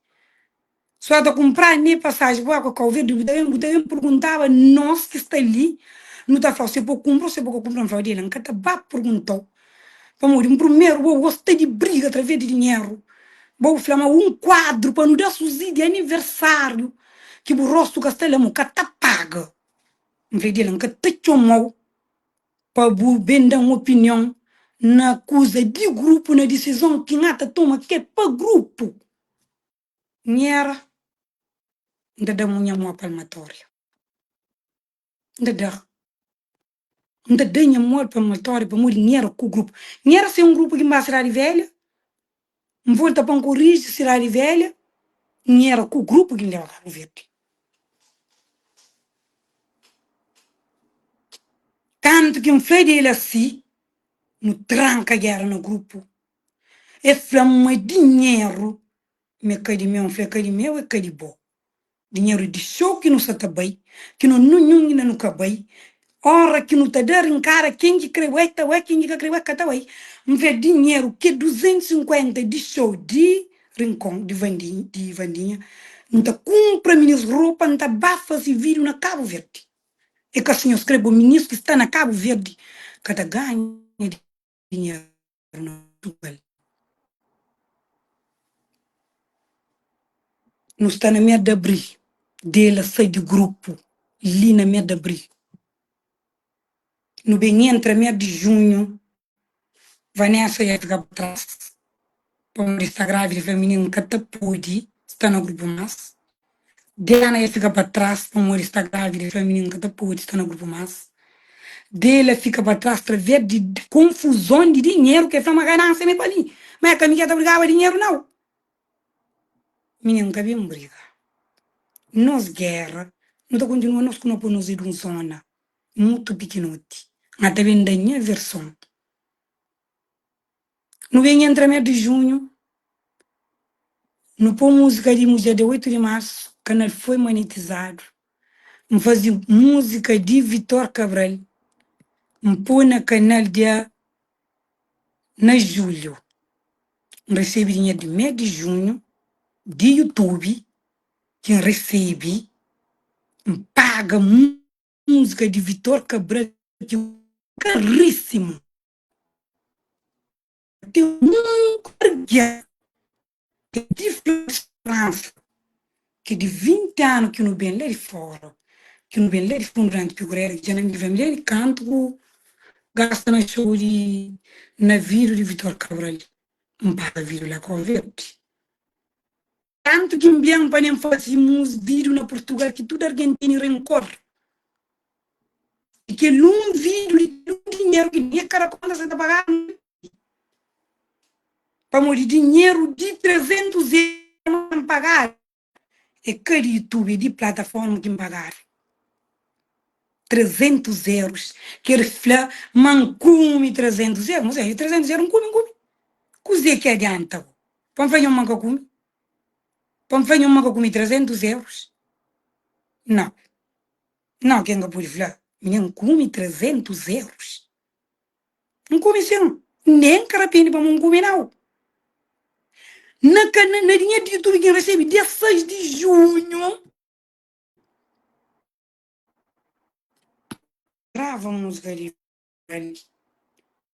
Speaker 2: Si bu ta kunpraba ne pasaji pa bu ba ku e Kabu Verdi, bu ta ben, bu ta ben purguntaba nos ki sta li, nu ta fla-u si bu kunpra o si bu ka kunpra. N fla-u, Adela, N ka ta ba purguntau, pamodi N prumeru bo gosta di briga atraves di dinheru. Bo bu fla ma un kuadru pa nu da Suzy di aniversáriu ki bu rostu ka sta la, ma bu ka ta paga. N fla, Adela, N ka ta txoma-u. Pa bu ben da-m opinion na kuza di grupu, na disizon ki N ata toma ki é pa grupu. N era, N ta da-m nha mó palmatória. N ta da. N ta da nha amor pa Maltória pamodi N era ku grupu. N era sen un grupu ki N ba Sidadi Velha, N volta pa N koriji Sidadi Velha, N era ku grupu ki N leba Kabu Verdi. Kantu ki N fla di el asi, nu tranka géra na grupu. E fla-m ma dinheru ma é ka di meu. N fla, é ka di meu, é ka di bo. Dinheru di xou ki nu sa ta bai, ki no ninhun inda nu ka bai. Ora ki nu ta da rinkada, ken ki kre bai ta bai, ken ki ka kre bai ka ta bai. N fla, dinheru ki é 250 di xou di Rinkon, di Vandinha, di Vandinha, N ta kunpra minis ropa, N ta ba fase vídiu na Kabu Verdi. É ka si nhos kre, bo minis ki sta na Kabu Verdi ka ta ganha dinheru na Portugal. Nu sta na mês di abril, Dela sai di grupu li na mês di abril. Nu ben entra mês di junhu, Vanessa ya fika pa tras pamodi sta grávida, fla mininu N ka ta pode sta na grupu más. Diana ya fika pa tras pamodi sta grávida, fla mininu N ka ta pode sta na grupu más. Dela fika pa tras traves di konfuzon di dinheru ke fla ma ganansia ma é pa mi, ma é ka mi ke ta brigaba dinheru nau. Mininu ka ben briga. Nos gera nu ta kontinua nos ku no pa nos é di un zona mutu pikinoti. N ta ben da nha verson. Nu ben entra mes di junhu, nu pô múzika di mudjer dia 8 di marsu, kanal foi monetizadu. N faze múzika di Vitor Cabral, N pô na kanal dia na julhu. N resebe dinheru di mes di junhu di YouTube ki N resebe, N paga múzika di Vitor Cabral ki karíssimu. Ten un algen ki é di Fransa, ki di 20 anu ki nu ben la di fora, ki nu ben la di fundu durante Pigurera, ki dja na mi família di kantu ku gasta na show di na vídeo di Vitor Cabral, N paga vídeo la Cabo Verde. Tantu ki N ben pa nem fase mus vídeo na Portugal ki tudu algen tene renkor. Di kel un vídeo, di kel un dinheru ki nem kada konta sa ta pagadu. Pamodi dinheru di 300 euro N pagadu é ka di YouTube, é di plataforma ki N pagadu. 300 euros, ker fla ma N kume 300 euros. Mas é, 300 euros N kume, N kume. Kuzê ki adianta go? Pa N fla nho ma N ka kume? Pa N fla nho ma N ka kume 300 euros? Nau. Nau ki N ka pode fla. Mi N kume 300 euros. N kume sin. Nen N ka rapende pamo N kume nau. Na ka na na dinheru di YouTube ki N resebe dia 6 di junhu. Grava múzika di Cabral.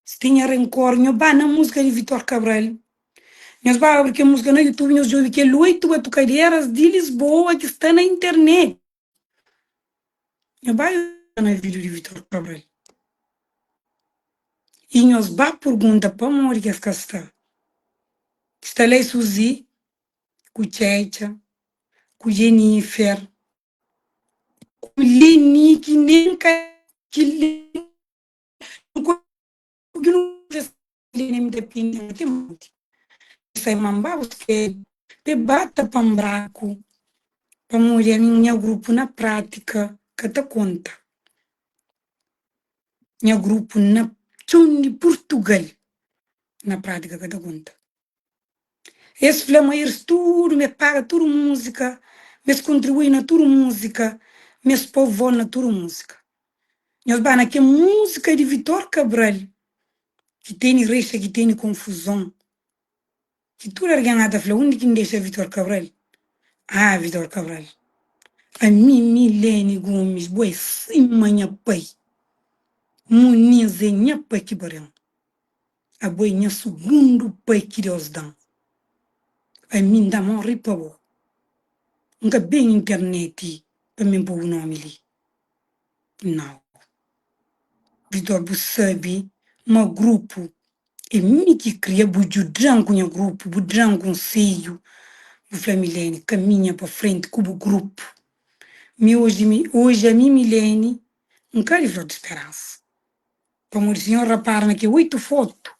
Speaker 2: Si tinha rencor, nho ba na múzika di Vitor Cabral. Nhos ba abri kel múzika na YouTube, nhos djobe kel 8 batukaderas di Lisboa ki sta na internet. Nho ba na vídeo di Vitor Cabral. E nhos ba pergunta pamodi ki es ka sta. Sta la e Suzy, ku Txetxa, ku Jennifer, ku Leni ki nen ka ki ki nu Leni mi ta pindi na ten monti sai mamba buske pe bata pa braku pamodi ami nha grupu na prátika ka ta konta nha grupu na txon di Purtugal na prátika ka ta konta. Es fla ma eles tudu ma es paga tudu múzika, ma es kontribui na tudu múzika, ma es pô vó na tudu múzika. Nhos ba na kel múzika di Vitor Cabral ki tene rexa, ki tene konfuzon, ki tudu algen ata fla undi ki N dexa Vitor Cabral? Ah, Vitor Cabral, ami Milene Gomes, bo é sima nha pai, Muniz é nha pai ki pariu-m. Abo é nha sugundu pai ki Deus da-m. Ami N ta móre pa bo. N ka ben interneti pa mi N pô bu nómi li. Nau. Vitor, bu sabe ma grupu é mi ki kria. Bu djuda-m ku nha grupu, bu da-m konsedju. Bu fla, Milene, kaminha pa frenti ku bu grupu. Mi oji, oji ami Milene, N ka di Flor di Speransa. Pamodi si nhos rapara na ke 8 fotu,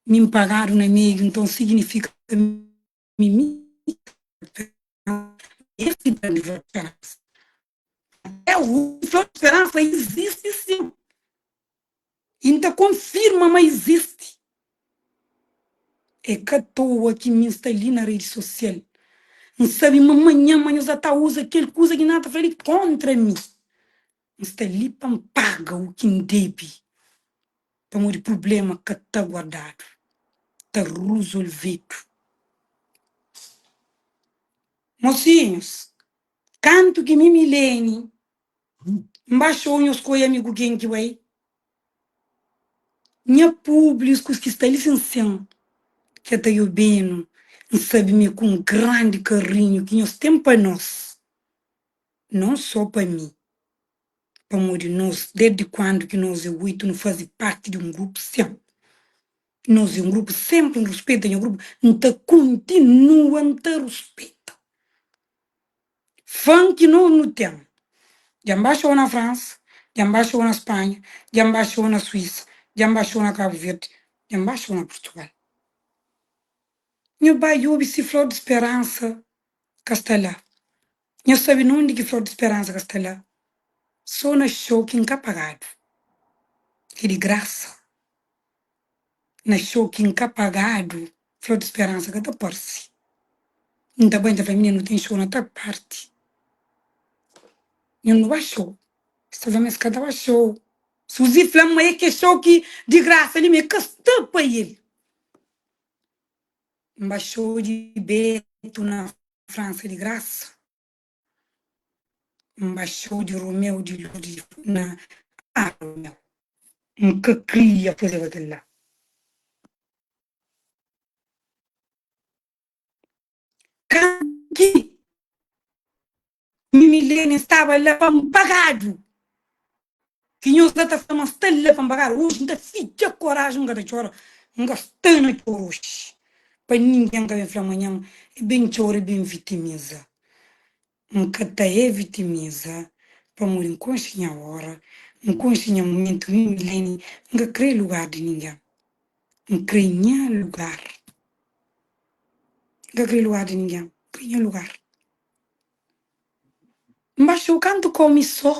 Speaker 2: mi N pagadu na meiu, nton signifika mi mi es ki ta di Flor di Speransa. Até oji Flor di Speransa izisti sin. I N ta konfirma ma izisti. É ka toa ki mi N sta li na redi sosial. N sabe ma manhan ma nhos ta uza kel kuza ki N ta fla li kóntra mi. N sta li pa N paga u ki N debe, pamodi prubléma ka ta guardadu, ta ruzolvedu. Mosinhus, kantu ki mi Milene N ba xou nhos koi ami ku ken ki bai? Nha públiskus ki sta li sin sen ke ta obi-nu, N sabe ma é ku un grandi karinhu ki nhos ten pa nos, non sô pa mi, pamodi nos, desdi kuandu ki nos é 8 nu faze parti di un grupu sen. Nos é un grupu, sénpri N ruspeta nha grupu, N ta kontinua N ta ruspeta. Fã ki nos nu ten. Dja N ba xou na Fransa, dja N ba xou na Spanha, dja N ba xou na Suísa, dja N ba xou na Kabu Verdi, dja N ba xou na Purtugal. Nhu ba djobe si Flor di Speransa ka sta la. Nhu sabe na undi ki Flor di Speransa ka sta la? Sô na xou ki N ka pagadu, ki di grasa. Na xou ki N ka pagadu, Flor di Speransa ka ta parse. N ta bai, N ta fla, Minina, nu ten xou na tal parti. Nhu nu ba xou. Es ta fla ma es ka ta ba xou. Suzy fla-m ma é ke xou ki di grasa li, ma é ka sta pa el. N ba xou di Beto na Fransa di grasa. N ba xou di Romeu di Lourdes na Ah, Romeu. N ka kria fazeba kel-la. Kantu ki mi Milene staba la pa N pagadu, ki nhos la ta fla ma N sta la pa N pagadu, oji N ta fitxa koraji N ka ta txora, N ka sta na txora oji, pa ningen ka ben fla manhan e ben txora e ben vitimiza. N ka ta e vitimiza pamodi N konxe nha ora, N konxe nha mumentu, mi Milene N ka kre lugar di ningen, N kre nha lugar. N ka kre lugar di ningen, N kre nha lugar. N baxau kantu kau mi so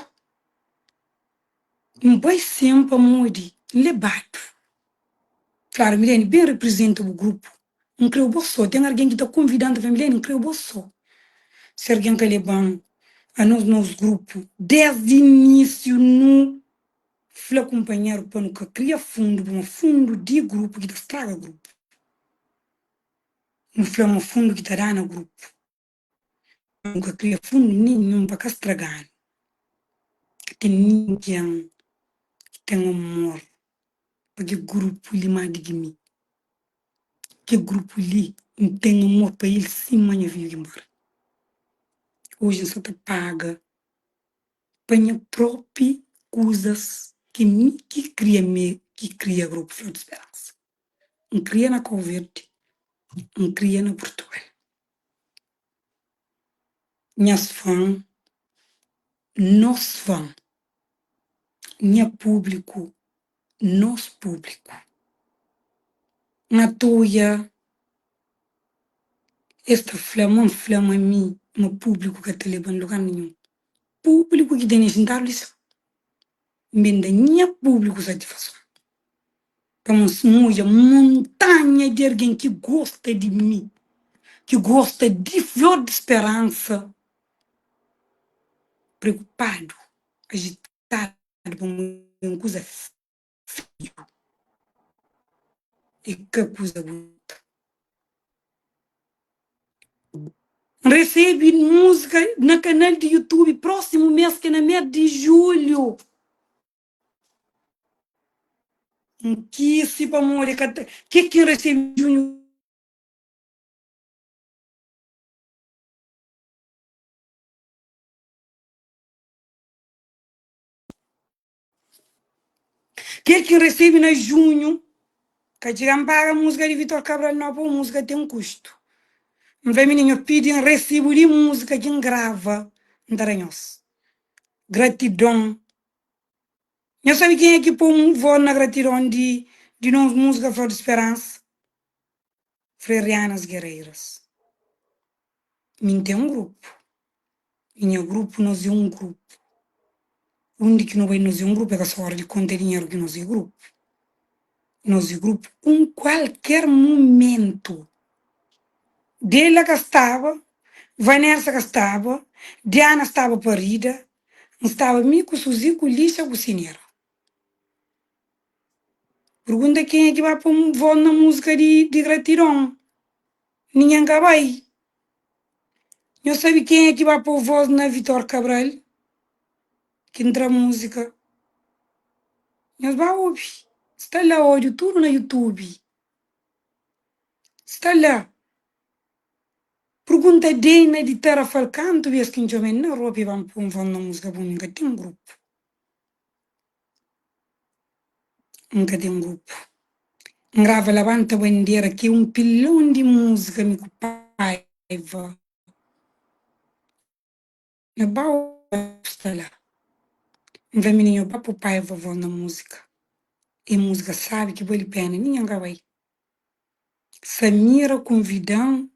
Speaker 2: N bai sen pamodi N lebadu. Fladu, Milene, ben riprizenta bu grupu. N kreu bo so. Ten argen ki ta konvidan ta fla, Milene, N kreu bo so. Si argen ka leban, anos nos grupu, desdi inisiu nu fla kunpanheru pa nu ka kria fundu, pamodi fundu di grupu ki ta straga grupu. Nu fla ma fundu ki ta dana grupu. Nu ka kria fundu ninhun pa ka straga-nu. Ka ten ningen ki ten amor pa ke grupu li más di ki mi. Ke grupu li, N ten amor pa el sima nha fidju ki móre. Oji N sa ta paga pa nha própi kuzas ki mi ki kria, mi ki kria grupu Flor di Speransa. N kria na Kau Verdi, N kria na Purtugal. Nhas fã, nos fã, nha públiku, nos públiku. N atoia es ta fla ma N fla ma mi ma públiku ka ta leba-m lugar ninhun. Públiku ki tene xintadu li so. N ben da nha públiku satisfason. Pamodi N odja montanha di algen ki gosta di mi, ki gosta di flor di speransa, preokupadu, ajitadu pamodi un kuza feiu i ka kuza bunitu. N resebe múzika na kanal di YouTube prósimu mês, ki é na mês di julhu. N kisi pamodi ka ta Ke ki N resebe junhu? Ke ki N resebe na junhu? Ka txiga N paga múzika di Vitor Cabral nau pa múzika ten kustu. N fla mininu nho pidi-m resibu di múzika ki N grava N ta da nhos. Gratidon. Nhos sabe kenha ki pô vós na gratidon di di nos múzika Flor di Speransa? Frerianas Guerreiras. Mi N ten un grupu. Mi nha grupu nos é un grupu. Undi ki nu bai nos é un grupu, é ka só óra di konta dinheru ki nos é grupu. Nos é grupu un kualker mumentu. Dela ka staba, Vanessa ka staba, Diana staba parida, N staba mi ku Suzy ku Lixa ku Sinira. Pergunta kenha ki ba pô voz na múzika di di gratidon. Ningen ka bai. Nhos sabe kenha ki ba pô voz na Vitor Cabral ki ntra múzika? Nhos ba obi. Sta la ódiu tudu na YouTube. Sta la. Pergunta Deina di Tarrafal kantu bes ki N txoma-l na rua pa e ba-m pô-m voz na múzika pa mi N ka ten grupu. N ka ten grupu. N grava Labanta Bandera ki é un pilon di múzika mi ku Paiva. Nha ba sta la. N fla mininu ba pô Paiva voz na múzika. É múzika sábi ki bali pena, ningen ka bai. Samira konvida-m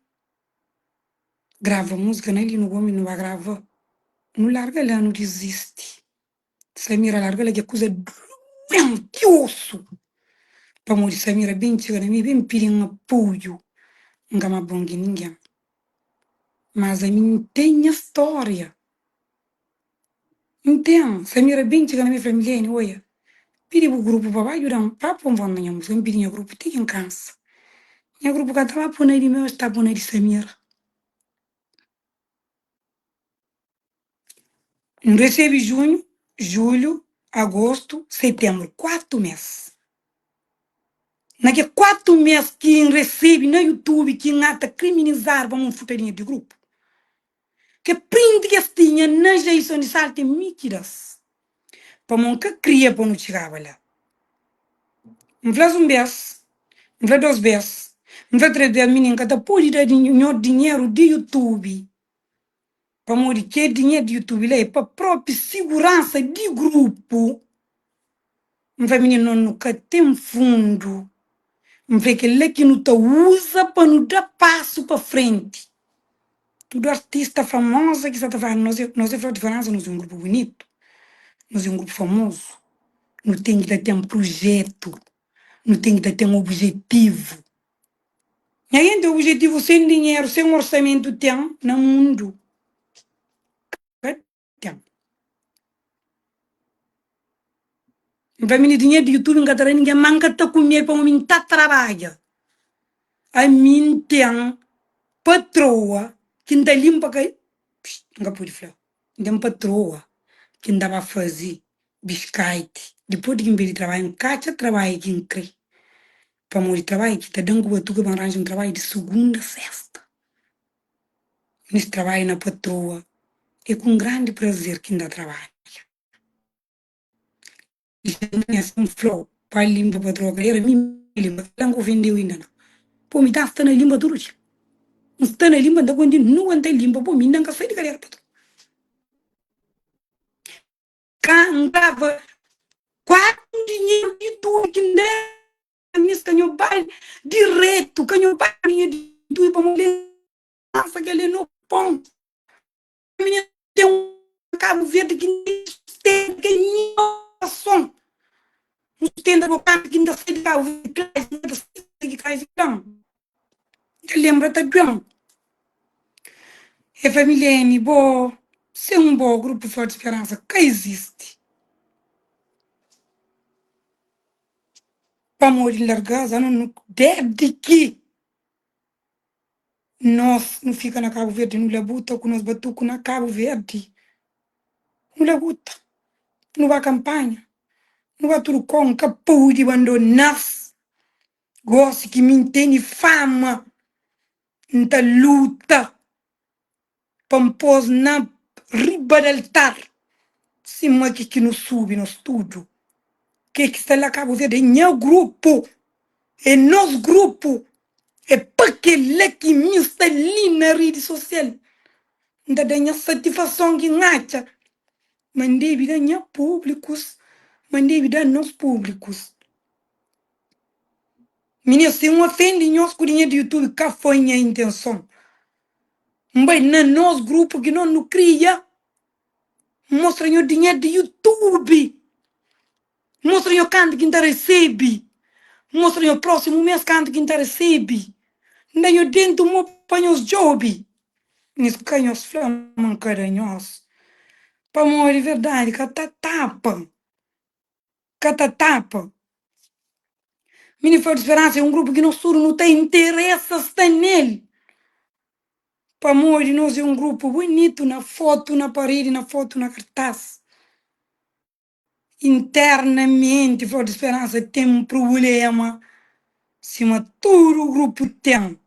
Speaker 2: grava múzika na Lino Gomes, nu ba grava. Nu larga la, nu dizisti. Samira larga la dja kuza duem ti osu pamodi Samira ben txiga na mi ben pidin apoiu N ka ma bon ki ningen mas ami N ten nha storia N ten Samira ben txiga na mi fla Milene oia pidi bu grupu pa ba djudan pa pon vos na nha musika N pidi nha grupu ti ki N kansa nha grupu ka ta ba pon na di meu es ta pon na di Samira. N resebe junhu, julhu, agostu, setenbru, kuatu mês. Na ke kuatu mês ki N resebe na YouTube ki N ata kriminizadu pamodi N furta dinheru di grupu. Ke print ki es tinha na Jaison di Salta é mi ki da-s. Pamodi N ka kria pa nu txigaba la. N fla-s un bês, N fla dos bês, N fla três bês, Mininu, N ka ta pode da nho dinheru di YouTube. Pamodi kel dinheru di youtube la é pa propi siguransa di grupu. N fla mininu no nu ka ten fundu. N fla é kel la ki nu ta uza pa nu da pasu pa frenti. Tudu artista famoza ki sa ta fla nos é nos é Flor di França nos é un grupu bunitu, nos é un grupu famozu. Nu ten ki ta ten prujetu, nu ten ki ta ten objetivu. Nha genti objetivu sen dinheru, sen orsamentu ten na mundu? Ka ten. N fla mi dinheru di youtube N ka ta da ningen, ma N ka ta kume pamodi mi N ta trabadja. Ami N ten patroa ki N ta linpa ka N ka pudi fla. N ten patroa ki N ta ba faze biskaiti dipôs di ki N pidi trabadju N ka atxa trabadju ki N kre. Pamodi trabadju ki ta da-m ku batuka pa N ranja un trabadju di sugunda a sesta. Nes trabadju na patroa é ku un grandi prazer ki N ta trabadja. N fla-u pa linpa patroa kadera mi N linpa kila N ka ofendeu inda nau. Po mi ta sta na linpa tudu dia. N sta na linpa N ta kontinua N ta linpa po mi inda N ka sai di kadera patroa. Ka N grava kuatu dinheru di tudu ki N da mis ka nho bai diretu ka nho bai dinheru di tudu pamodi lensa kel é no pon minha ten um Cabo Verde ki sustenta ke nha son N sustenta bo kantu ki N ta sai di Cabo Verde klasi N ta sai di klasi fla-m N ta lenbra ta duen E fla Milene bo sen bo grupo Flor di Speransa ka izisti Pamodi N larga-s anu nu desdi ki nos nu fika na Cabo Verde nu labuta ku nos batuku na Cabo Verde nu labuta nu ba kampanha nu ba tudu kau N ka pudi bandona-s gosi ki mi N tene fama N ta luta pa N pô-s na riba di altar sima ki ki nu subi nos tudu ke ki sta la Cabo Verde é nha grupu é nos grupu é pa kel-la ki mi N sta li na redi sosial N ta da nha satifason ki N atxa ma N debe da nha públikus. Ma N debe da nos públikus. Minês, si N ofende nhos ku dinheru di YouTube, ka foi nha intenson. N bai na nos grupu ki nos nu kria, N mostra nho dinheru di YouTube. N mostra nho kantu ki N ta resebe. N mostra nho prósimu mês kantu ki N ta resebe. N da nho dentu mô pa nhos djobe. Nhos ka nhos fla ma N ka da nhos. Pamodi verdadi ka ta tapa. Ka ta tapa. Mini Flor di Speransa é un grupu ki nos tudu nu ta interesa sta nel. Pamodi nos é un grupu bunitu na fotu na paredi, na fotu na kartás. Internamenti Flor di Speransa ten prubléma sima tudu grupu ten.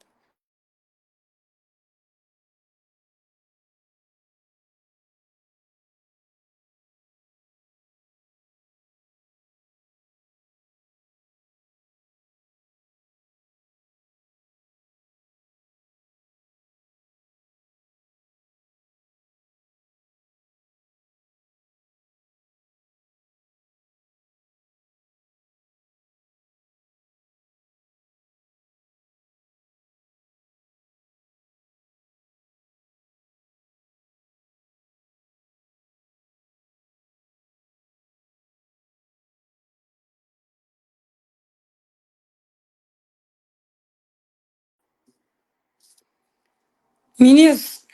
Speaker 2: Minis,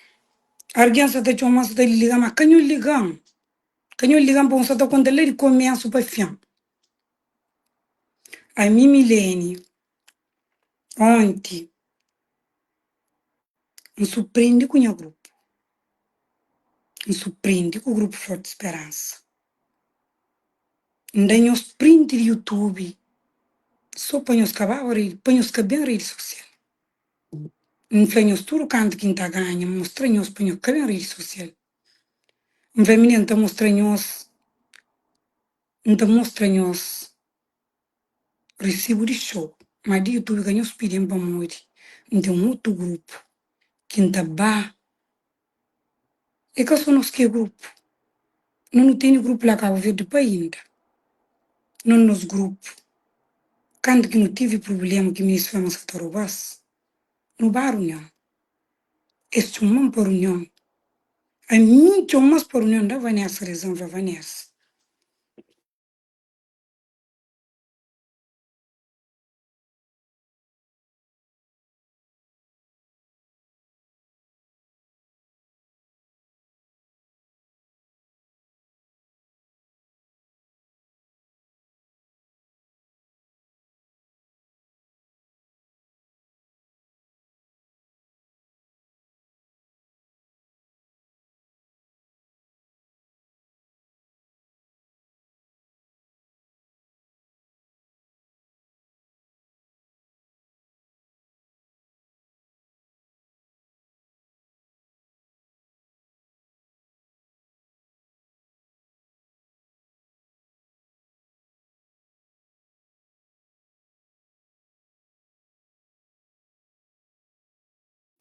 Speaker 2: argen sa ta txoma-m, sa ta liga-m, ma ka nho liga-m. Ka nho liga-m pa un sa ta konta la di komésu pa fin. Ami Milene, onti N surprende ku nha grupu. N surprende ku grupu Flor di Speransa. N da nhos print di YouTube so pa nhos ka baba redi, pa nhos ka ben redi sosial. N fla nhos tudu kantu ki N ta ganha, N mostra nhos pa nhos ka ben redi sosial. N fla minina N ta mostra nhos, N ta mostra nhos risibu di show, ma di youtube ka nhos pidi-m pamodi N ten otu grupu ki N ta ba. É ka so nos ki é grupu, no nu tene grupu la Kabu Verdi pa inda. No nos grupu, kantu ki nu tivi prubléma ki minis fla ma sa ta roba-s, nu ba runion. Es txoma-m pa runion. Ami N txoma-s pa runion, N da Vanessa rezon, N fla, Vanessa.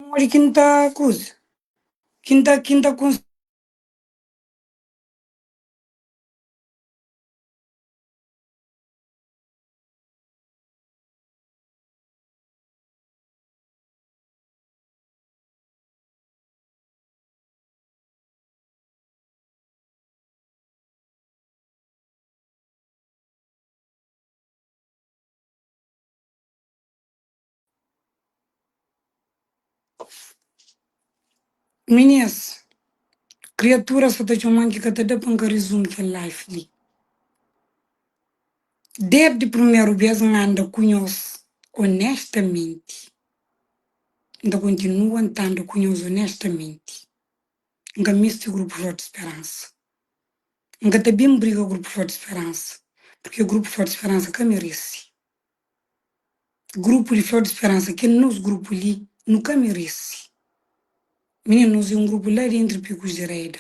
Speaker 2: Modi ki N ta kuza? Ki N ta ki N ta Minis, kriatura sa ta txoma-m ki ka ta da pa N ka rizumi kel life li. Desdi primeru bes N anda ku nhos onestamenti. N ta kontinua N ta anda ku nhos onestamenti. N ka meste Grupu Flor di Speransa. N ka ta ben briga Grupu Flor di Speransa, purke Grupu Flor di Speransa ka merese. Grupu di Flor di Speransa, kel nos grupu li, nu ka merese. Minina, nos é un grupu la di entri Picos di Reda.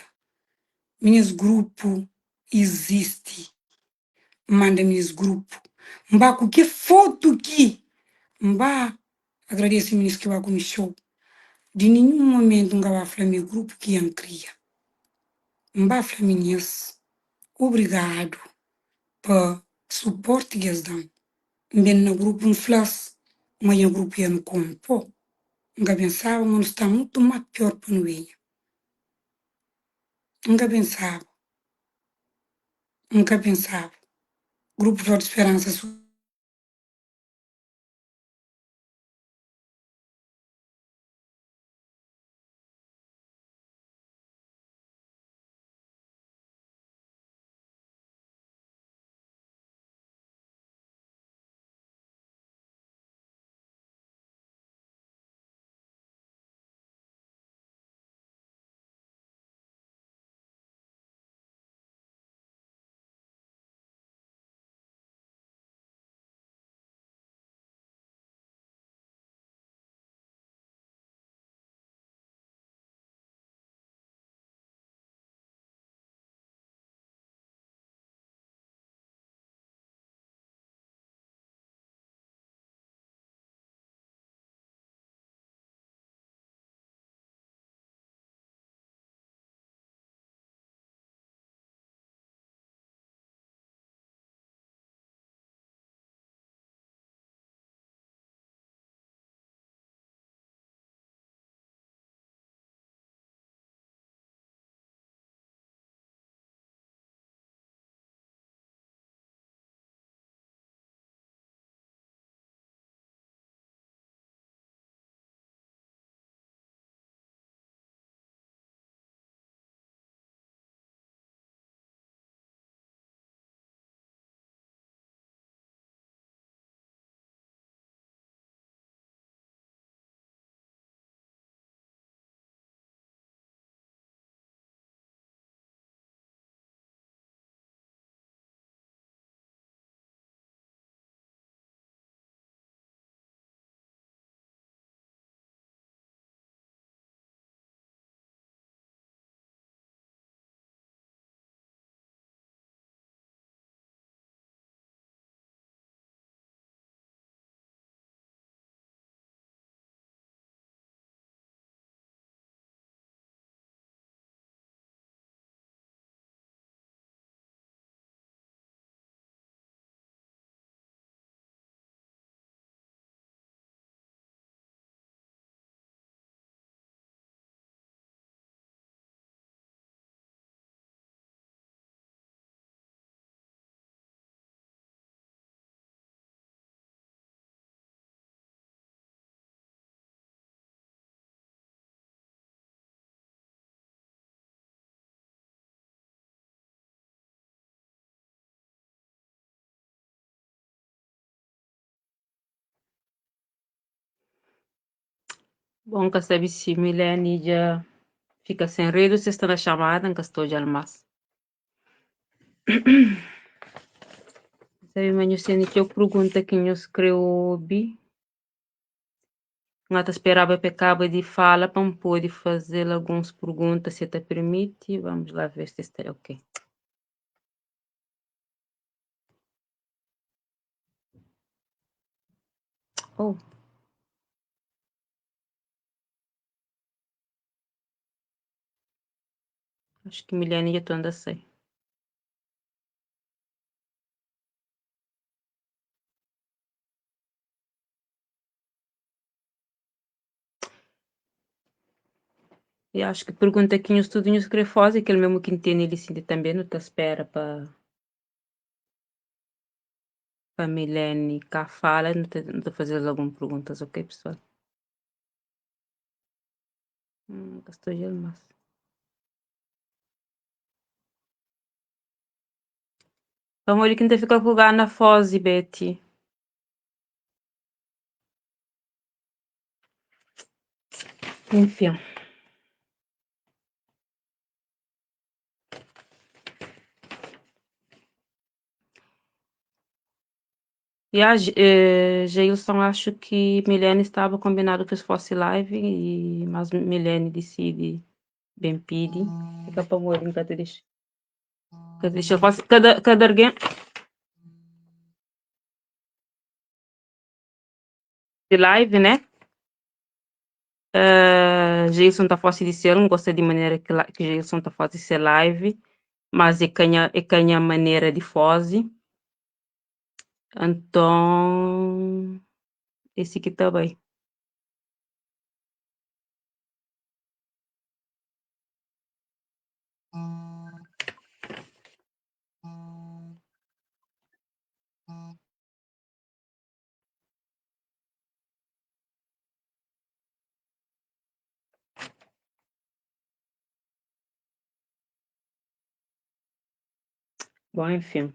Speaker 2: Minina, es grupu izisti. N manda mi es grupu. N ba ku ke fotu ki N ba agradese minis ki ba ku mi show. Di ninhun momentu N ka ba fla mi grupu ki N kria. N ba fla minis obrigadu. pa suporti ki es da-m. N ben na grupu N fla-s ma nha grupu ia nu konpo. N ka pensaba ma nu sta mutu má pior pa nu binha. N ka pensaba, N ka pensaba. Grupu Flor di Speransa su.
Speaker 1: Bon, N ka sabe si Milene dja fika sen rede ou se sta na chamada, N ka sta odja-l más. N sabe ma nhos tene txeu pergunta ki nhos kre obi. N ata speraba pa e kaba di fala pa N pode faze-l alguns pergunta, si e ta permiti. Vamos lá ver se sta ok. Oh. Acho que Milene dja torna sai. E acho que pergunta ki nhos tudo nhos kre faze, kel mesmo ki N tene li sin tanbe nu ta spera pa Milene ka fala, nu ta faze-l algun perguntas, ok pessoal? Ka sta odja-l más. Pamodi ki N ta fika ku gana fozi, Betty? Enfin. Ya, Jailson, acho que Milene estaba combinado que fosse live, e, mas Milene decide bem pidi. Fica pamodi N ka ta dexa. Ka ta dexa faze kada algen di live, né? Jailson ta faze di ser, N gosta di manera ki Jailson ta faze se live, mas é ka nha manera di faze. Anton, é si ki ta bai. Bon, enfin.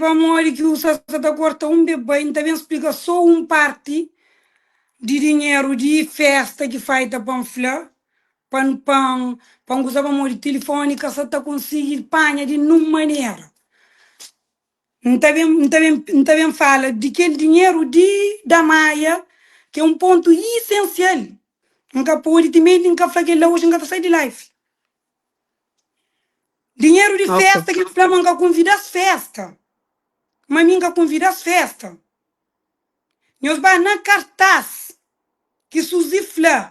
Speaker 2: Pamodi ki bu sta ta korta un bebê? N ta ben splika so un parti di dinheru di festa ki faita pa N fla pa N pa N pa N kuza pamodi tilifoni ka sa ta konsigi panha di nun manera. N ta ben N ta ben N ta ben fala di kel dinheru di Damaia ki é un pontu isensial. N ka pode timenti N ka fla kel-la oji N ka ta sai di live. Dinheru di
Speaker 1: Ok.
Speaker 2: festa ki N fla ma N ka konvida-s festa. Ma mi N ka konvida-s festa. Nhos ba na kartás ki Suzy fla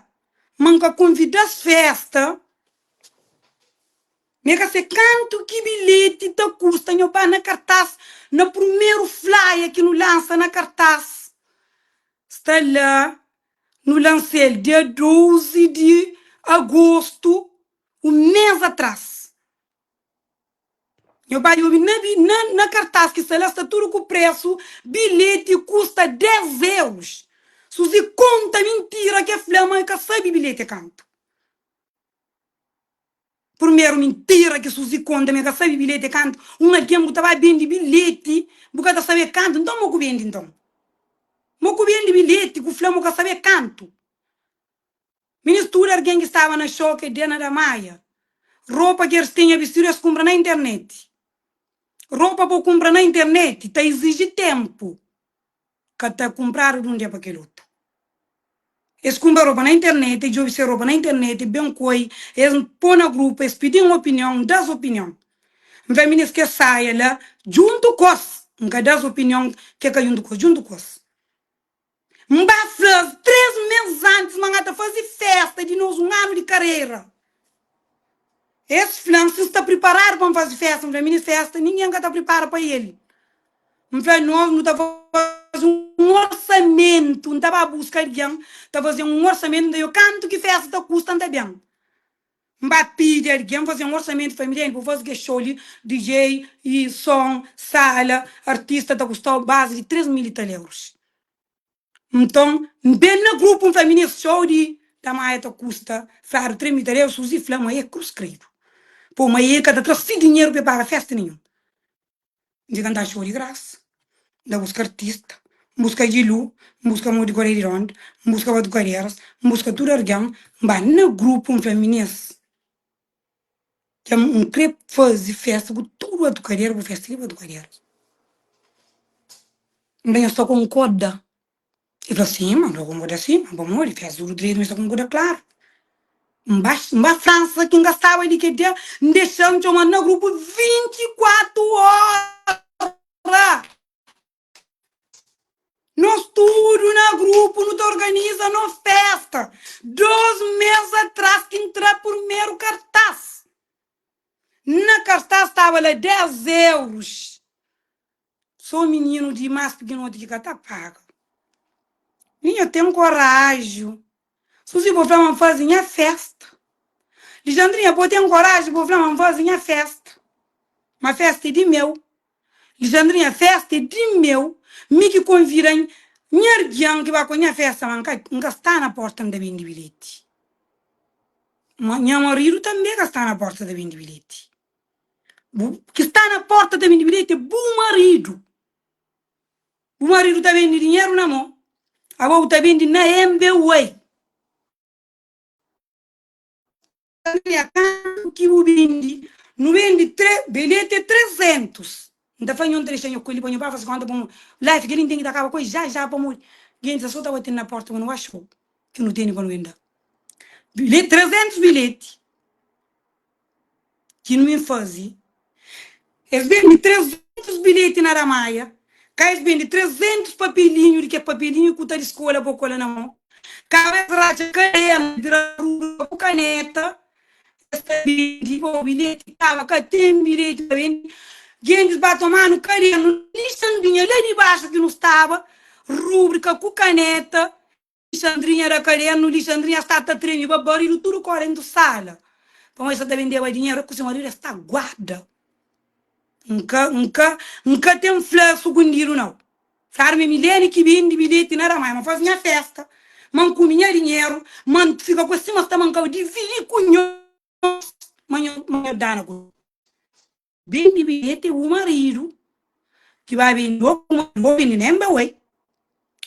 Speaker 2: ma N ka konvida-s festa. Mi ka se kantu ki bilheti ta kusta. Nho ba na kartás na prumeru flyer ki nu lansa na kartás. Sta la Nu lansa-el dia 12 di agostu, un mês atrás. Nho bai obi na, na, na kartás ki sta la, sta tudu ku presu, bilheti kusta 10 eurus. Suzy konta mintira ki el fla ma el ka sabe bilheti é kantu. Purmeru mintira ki Suzy konta ma el ka sabe bilheti é kantu. Un algen bu ta ba bende bilheti, bu ka ta sabe kantu, nton mo ku bende nton? Mo ku bende bilheti ku fla mo ka sabe kantu. Minis tudu argen ki staba na show ke dia na da Maia. Ropa ki es tinha bistidu es kumpra na internet. Ropa pa bu kumpra na internet ta iziji tempu. Ka ta kumpradu di un dia pa kel otu. Es kumpra ropa na internet, es djobe se ropa na internet, ben koi, es po na grupu, es pidi-m opinion, N da-s opinion. N fla minis kes saia la djuntu ku es, N ka da-s opinion ke ka djuntu ku es, djuntu ku es. N ba fla-s 3 mes antis ma N ta faze festa di nos un anu di karera. Es fla-m si N sta priparadu pa N faze festa. N fla, Minis, festa ningen ka ta pripara pa el. N fla, Nos nu ta faze un orsamentu. N ta ba buska algen ta faze un orsamentu. N ta djobe kantu ki festa ta kusta, N ta ben. N ba pidi algen faze un orsamentu familiar pa faze kes show li, DJ i son, sala, artista ta kusta-u bazi di 3 mil i tal eurus. Nton, N ben na grupu, N fla, Minis, show di Tamaia ta kusta, fladu 3 mil i tal eurus. Suzy fla ma e krus kredu. Po, ma e ka ta tra si dinheru pa e paga festa ninhun. N fika N ta show di grasa. N ta buska artista, N buska Djilu, N buska Modi Koreia di Ronda, N buska batukaderas, N buska tudu argen. N ba na grupu, N fla, Minis, dja N kre faze festa ku tudu batukaderu, ku festa di batukaderas. N fla, Nhos ta konkorda? E fla, Sin, ma N ta konkorda sin, ma pamodi festa tudu dretu, nhos ta konkorda klaru. N ba N ba Fransa ki N ka staba di kel dia, N dexa-m txoma-m na grupu 24 óra. Nos tudu na grupu nu ta organiza nos festa. Dos mês atrás ki N tra purmeru kartás. Na kartás staba la 10 eurus. Sô mininu di más pikinoti ki ka ta paga. Mi nho ten koraju. Suzy bo fla ma N faze nha festa. Lixandrinha bo ten koraju bo fla ma N faze nha festa. Ma festa é di meu. Lixandrinha festa é di meu. Mi ki konvida nha argen ki ba ku nha festa ma N ka N ka sta na porta N ta bende bilheti. Ma nha maridu tanbe ka sta na porta ta bende bilheti. Bu ki sta na porta ta bende bilheti é bu maridu. Bu maridu ta bende dinheru na mo, abo bu ta bende na MB Way. Kantu ki bu bende? Nu bende tre, bilheti é 300. N ta fla nho, N ta dexa nho ku el li pa nho ba fase konta pa un life kel-li N ten ki ta kaba ku el já já pamodi gentis so ta bate na porta pa nu ba show ki nu tene pa nu benda. Bilheti, 300 bilheti. Ki nu ben faze. Es bende 300 bilheti na Damaia, ka es bende 300 papelinhu di ke papelinhu ku ta di skola bo kola na mon, ka es ratxa kadernu bira rubrika ku kaneta, es ta bende bo bilheti kaba ka ten bilheti pa bende, gentis ba tomanu kadernu Lixandrinha la di baxu ki nu staba, rubrika ku kaneta, Lixandrinha da kadernu, Lixandrinha sta ta treme ba baridu tudu kó dentu sala, pamodi es sa ta bendeba dinheru ku se maridu es ta guarda. N ka, N ka, N ka ten fla sukundidu nau. Fladu ma é Milene ki bende bilheti na Ramai, ma N faze nha festa, ma N kume nha dinheru, ma N fika ku es sima sta ma N ka dividi ku nhos, ma nho, ma nho dana ku. Bende bilheti é bu maridu ki ba bende, bo bo bende nen ba oi.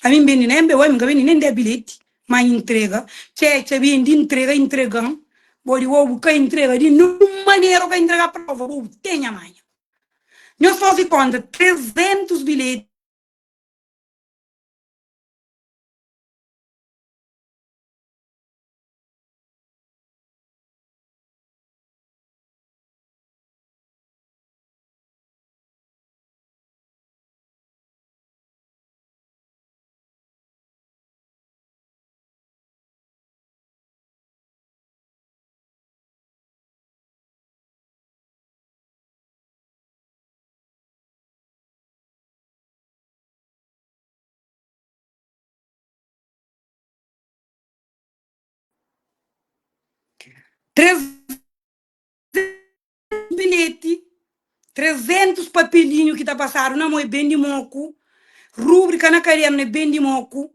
Speaker 2: Ami N bende nen ba oi, mi ka bende nen 10 bilheti, ma N intrega. Txetxa bende, intrega, intrega-m. Bo di bo bu ka intrega di nun manera, bu ka intrega prova, bo bu ten nha manha. Nhos faze konta, 300 bilheti. 3 bilheti, 300 papelinhu ki ta pasadu na mo é ben di moku, rubrika na kadernu é ben di moku.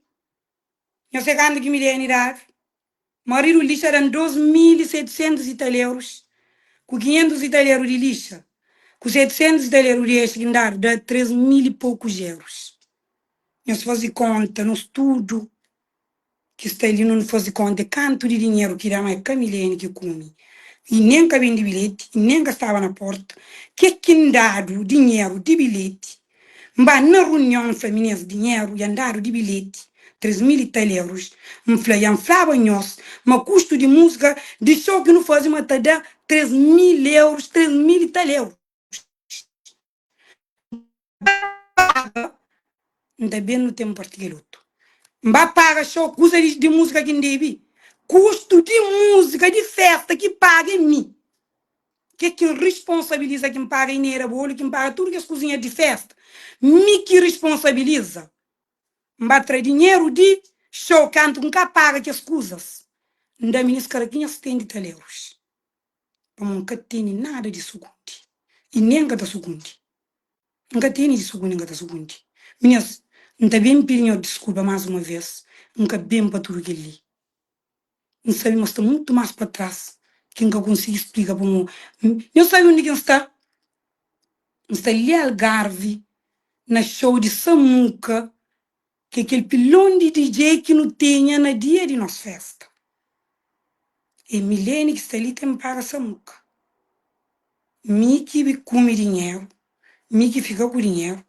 Speaker 2: Nhos se kantu ki mi deni dadu? Maridu lixa da-m 2700 i tal eurus, ku 500 i tal eru di lixa, ku 700 i tal eru di extra ki N dadu, da 3000 i pokus eurus. Nhos faze konta, nos tudu ki sta li nu faze konta é kantu di dinheru ki da ma é ka Milene ki kume i nen ka bende bilheti i nen ka staba na porta ke ki N dadu dinheru di bilheti N ba na runion N fla minês dinheru ya N dadu di bilheti 3000 i tal eurus N fla ya N flaba nhos ma kustu di musika di show ki nu faze ma ta da 3000 eurus 3000 i tal eurus paga N ta ben nu ten parti kel otu N ba paga show kuza di, di múzika ki N debi Kustu di múzika di festa ki paga é mi Ke ki N risponsabiliza ki N paga inera bolu ki N paga tudu kes kuzinha di festa Mi ki risponsabiliza N ba tra dinheru di show kantu N ka paga kes kuzas N da minis karakinha 70 tal eurus Pamodi N ka tene nada di sukundi i nen N ka ta sukundi. N ka tene di sukundi, N ka ta sukundi. Minhas, N ta ben pidi nhos diskulpa más uma vês, N ka ben pa tudu kel-li. N sabe ma sta mutu más pa tras ki N ka konsigi splika pamodi. Nhos sabe undi ki N sta? N sta li Algarvi, na xou di Samuka, ki é kel pilon di DJ ki nu tinha na dia di nos festa. É Milene ki sta li ten paga Samuka. Mi ki kume dinheru, mi ki fika ku dinheru,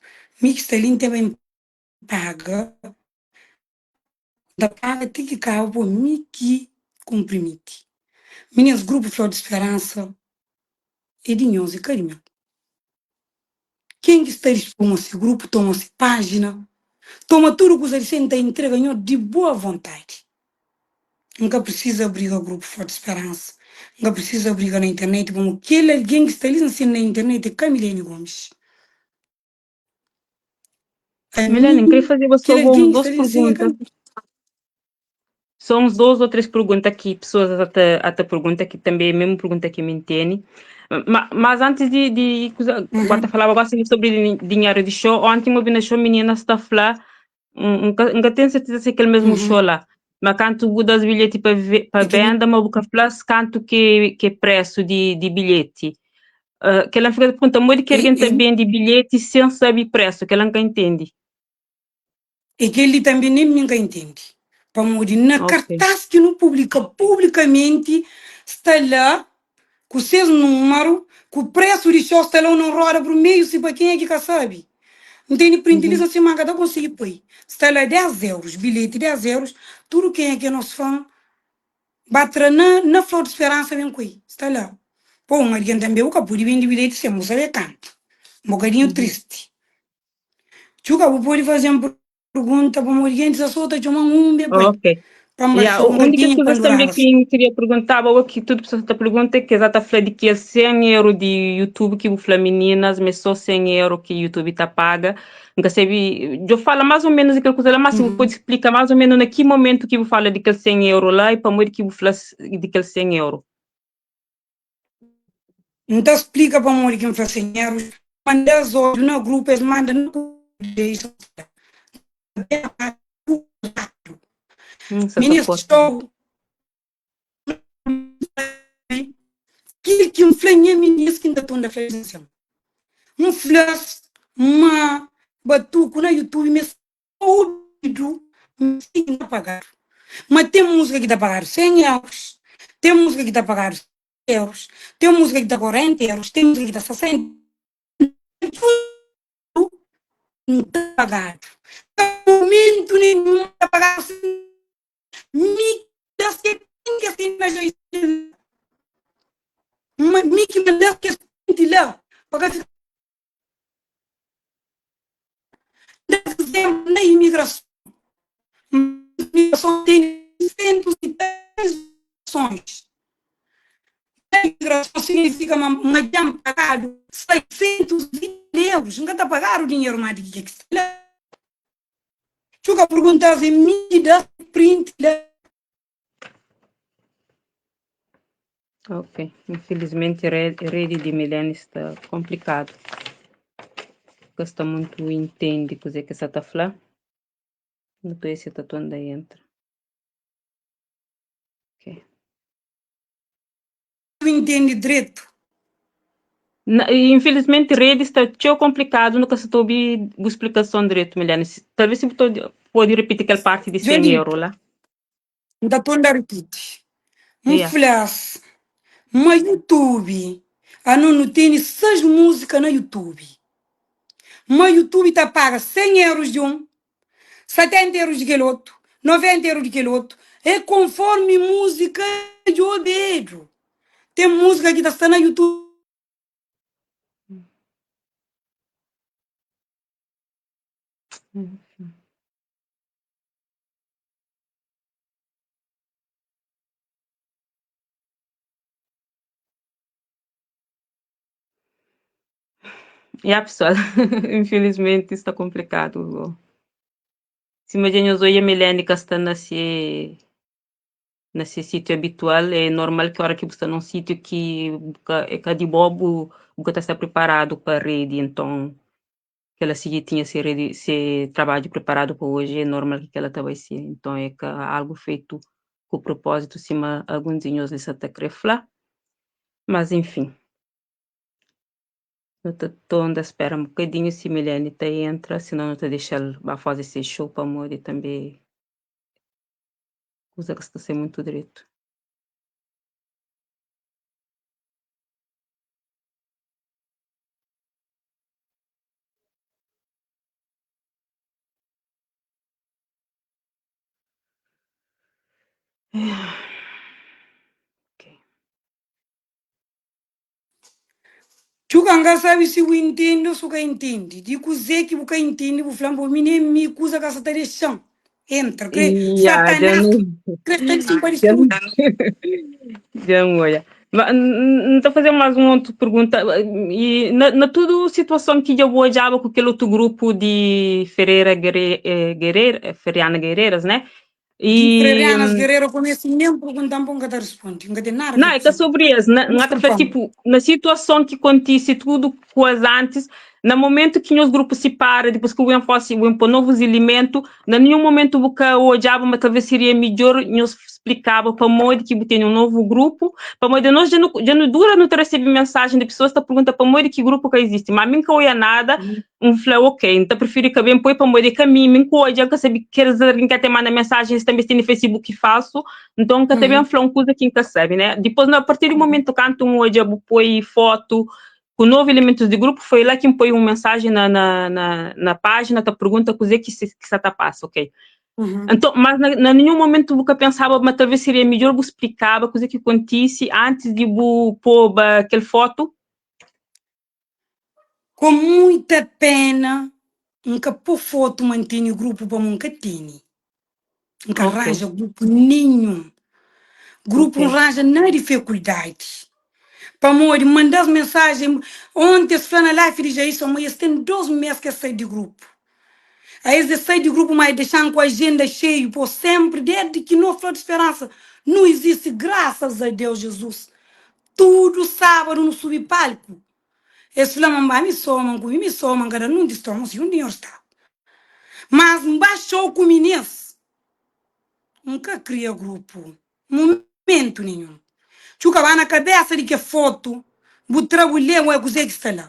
Speaker 2: mi ki sta li N ten ben paga, N ta paga ti ki kaba po mi ki kunprimiti. Mi nes grupu Flor di Speransa é di nhos, é ka di meu. Ken ki sta dispostu toma se grupu, toma se pájina, toma tudu kuza di se, N ta intrega nho di boa vontadi. N ka prisiza briga grupu Forti Speransa, N ka prisiza briga na internet, pamodi kel algen ki sta li nsin na internet é ka Milene Gomes.
Speaker 1: Milene, N
Speaker 2: Ami,
Speaker 1: kre fazeba
Speaker 2: kel
Speaker 1: só bo
Speaker 2: algen
Speaker 1: uns
Speaker 2: ki
Speaker 1: dos
Speaker 2: sta li nsin é ka
Speaker 1: pergunta. Só uns dos ou três pergunta ki pessoas ata ata pergunta ki tanbê é mesmu pergunta ki mi N tene. Ma, mas antis di, di kuza, bu ata
Speaker 2: Uhum.
Speaker 1: falaba gosi sobri dinheru di show, onti N obi na show mininas ta fla, N ka, N ka ten serteza si é kel mesmu show
Speaker 2: Uhum.
Speaker 1: la, ma kantu bu da-s bilheti pa ve, pa
Speaker 2: É kel
Speaker 1: venda, ma bu ka fla-s kantu ki ki é presu di, di bilheti. Uh, kel-la N fika ta pergunta, modi ki
Speaker 2: é,
Speaker 1: algen ta
Speaker 2: é,
Speaker 1: bende bilheti sen sabe presu? Kel-la N ka intendi.
Speaker 2: É kel-li tanbê nen mi N ka intende. Pamodi na
Speaker 1: Ok.
Speaker 2: kartás ki nu publika publikamenti sta la ku ses númeru, ku presu di xou sta la un roda brumedju si pa kenha ki ka sabe. N tene print li
Speaker 1: Uhum.
Speaker 2: sa si ma N ka ta konsigi poi. Sta la 10 eurus, bilheti 10 eurus, tudu kenha ki é nos fan ba tra na na Flor di Speransa ben ku ei. Sta la. Pô, un algen tanbê bu ka pode bende bilheti sen bu sabe kantu. Un bokadinhu tristi. Txuka, bu pode faze-m pergunta pamodi gentis aso ta txoma-m un be pai
Speaker 1: Ok.
Speaker 2: pa N
Speaker 1: Ya,
Speaker 2: baxa un
Speaker 1: un di kes
Speaker 2: bokadinhu pa
Speaker 1: kuzas
Speaker 2: N
Speaker 1: tanbê
Speaker 2: duraba.
Speaker 1: ki N kiria perguntaba ô ki tudu pessoas ta pergunta é ki es ta fla di kel 100 euro di YouTube ki bu fla mininas ma é só 100 euro ki YouTube ta paga. N ka sabe, djo fala más ô ménus di kel kuza la, má si bu pode splika más ô ménus na ki momentu ki bu fala di kel 100 euro la i pamodi ki bu fla di kel 100 euro.
Speaker 2: N ta splika pamodi ki N fla 100 euros. Manda-s ódiu na grupu, es manda na Minis txeu Kil ki N fla nha minis ki N ta torna fla es asin. N fla-s ma batuku na YouTube ma es obidu ma si ki ta pagadu. Ma ten múzika ki ta pagadu 100 euros, ten múzika ki ta pagadu euros, ten múzika ki ta 40 euros, ten múzika ki ta 60 tudu N ta pagadu. Ka momentu nenhun N ta pagadu Mi das ke kes ki na Ma mi ki manda-s kes print la pa ka fika Das izénplu na imigrason. Imigrason tene 103 opsons. Na imigrason signifika ma ma dja N pagadu 620 eurus. N ka ta pagadu dinheru ma di ke ki sta la. Txuka pergunta-s é mi ki da print la.
Speaker 1: Ok, infelizmenti redi di Milene sta komplikadu. Ka sta muntu intendi kuzê ki sa ta fla. Nton ese ta tonda entra. Ok.
Speaker 2: Tu intendi dretu.
Speaker 1: Na, infelizmenti redi sta txeu komplikadu, nu ka sa ta obi bu splikason dretu, Milene. Talvez si bu pode ripiti kel parti di 100
Speaker 2: Jolie,
Speaker 1: euro la.
Speaker 2: N ta torna ripiti. N
Speaker 1: Yeah.
Speaker 2: fla-s ma YouTube, ano nu tene 6 múzika na YouTube. Ma YouTube ta paga 100 euros di un, 70 euros di kel otu, 90 euros di kel otu. É konformi múzika djobedu. Ten múzika ki ta sta na YouTube.
Speaker 1: Ya pessoal, infelizmente sta komplikadu. Sima dja nhos odja Milene ka sta na se na se sítiu habitual, é normal ki ora ki bu sta num sítiu ki bu ka é ka di bo bu bu ka ta sta preparadu pa redi, nton kela si dja tinha se redi se trabadju preparadu pa oji é normal ki kela ta bai si, nton é ka algu fetu ku propózitu sima alguns di nhos li sa ta kre fla, mas enfin. Nu ta tonda spera un bokadinhu si Milene ta entra, senão nu ta dexa-l ba faze se show pamodi tanbe kuza ka sta sai mutu dretu.
Speaker 2: Txuka, N ka sabe si bu intende o si bu ka intende. Di kuzê ki bu ka intende, bu fla-m, bo mi nen mi kuza ka sa ta dexa-m entra. Kre
Speaker 1: Ya, dja
Speaker 2: Satanás
Speaker 1: nu
Speaker 2: kre sta li sin pa
Speaker 1: dja
Speaker 2: distrui.
Speaker 1: dja N odja. Ma N ta faze más un otu pergunta. I na na tudu situason ki dja bu odjaba ku kel otu grupu di Ferreira Guerre Guerreira Ferriana Guerreiras, né?
Speaker 2: Di
Speaker 1: E
Speaker 2: Frerianas Guerreiro kumesa nen pergunta-m pa N ka ta responde. N ka ten nada
Speaker 1: Não,
Speaker 2: pa
Speaker 1: é ka
Speaker 2: fla.
Speaker 1: sobri es. Na, N ta fla,
Speaker 2: Diskulpa-m.
Speaker 1: tipo, na situason ki kontise tudu ku es antis, na momentu ki nhos grupu sipara, dipôs ki bu ben fase, bu ben pô novus ilimentu, na ninhun momentu bu ka odjaba ma talvez seria midjor nhos splikaba pamodi ki bu tene un novu grupu, pamodi anos dja nu, dja nu dura nu ta resebe mensajen di pesoas ta pergunta pamodi ki grupu ka izisti, ma mi N ka oia nada, N fla, ok, N ta prifiri ka ben poi pamodi é ka mi, mi N ka odja, N ka sabe kes algen ki te manda mensajen, es tanbe es tene Facebook falsu, nton N ka ta ben fla un kuza ki N ka sabe, né? Dipôs, na partir di momentu kantu N odja bu poi fotu ku novu elementus di grupu, foi la ki N poi un mensajen na na na na pájina ta pergunta kuzê ki ki sa ta pasa, ok. Nton, mas na na ninhun momentu bu ka pensaba ma talvez seria midjor bu splikaba kuzê ki kontise antis di bu poba kel fotu?
Speaker 2: Com muita pena N ka po foto ma N tene grupo pamo N ka tene. N ka ranja grupo nenhum. Grupo N ranja na difekuldadi. Pamodi N manda-s mensajen onti es fla na live di Jailson ma es ten 2 mes ki es sai di grupo. A es es sai di grupo ma es dexa-m ku ajenda xeiu po senpri desdi ki no Flor di Speransa nu izisti grasas a Deus Jesus tudu sabadu nu subi palku. Es fla ma N ba mi so, ma N kume mi so, ma N ka da nun tiston, si undi nhor sta. Mas N ba xou ku minis. N ka kria grupu, mumentu ninhun. Txuka ba na kabesa di ke fotu, bu tra bu lê, oia kuzê ki sta la.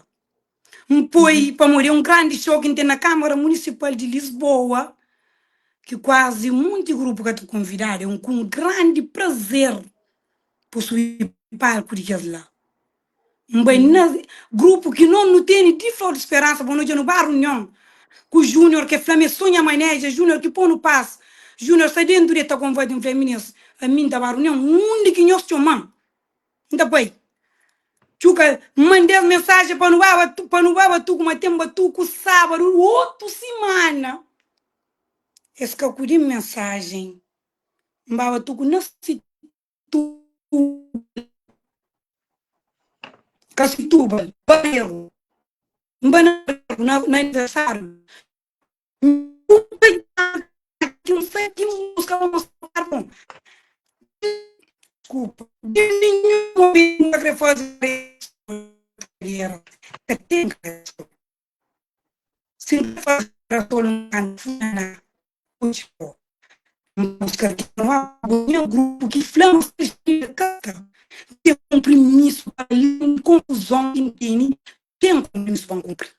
Speaker 2: N poi, pamodi é un grandi xou ki N ten na Kamara Munisipal di Lisboa, ki kuazi munti grupu ka ta konvidadu, é un ku un grandi prazer pa subi palku di kes la. N bai na grupu ki no nu tene di Flor di Speransa pa no dja nu ba runion ku Junior ke fla ma é so nha maneja Junior ki ponu pas Junior sta dentu di ta konvati N fla minis ami N ta ba runion undi ki nhos txoman N ta bai Txuka manda es mensajen pa nu ba pa nu ba batuku ma ten batuku sabadu otu simana es ka kudi mensajen N ba batuku na Situbal, ka Situbal, Barreru, N ba na Barreru na na aniversáriu, N sai ki N buska pa mostra karton, desculpa, di ninhun momentu N ka kre faze ka ten si N ka faze N ka funa N buska nha grupu ki fla ma sta ka sta ten konprimisu pa alén di konfuzon ki N tene ten konprimisu pa N kunpri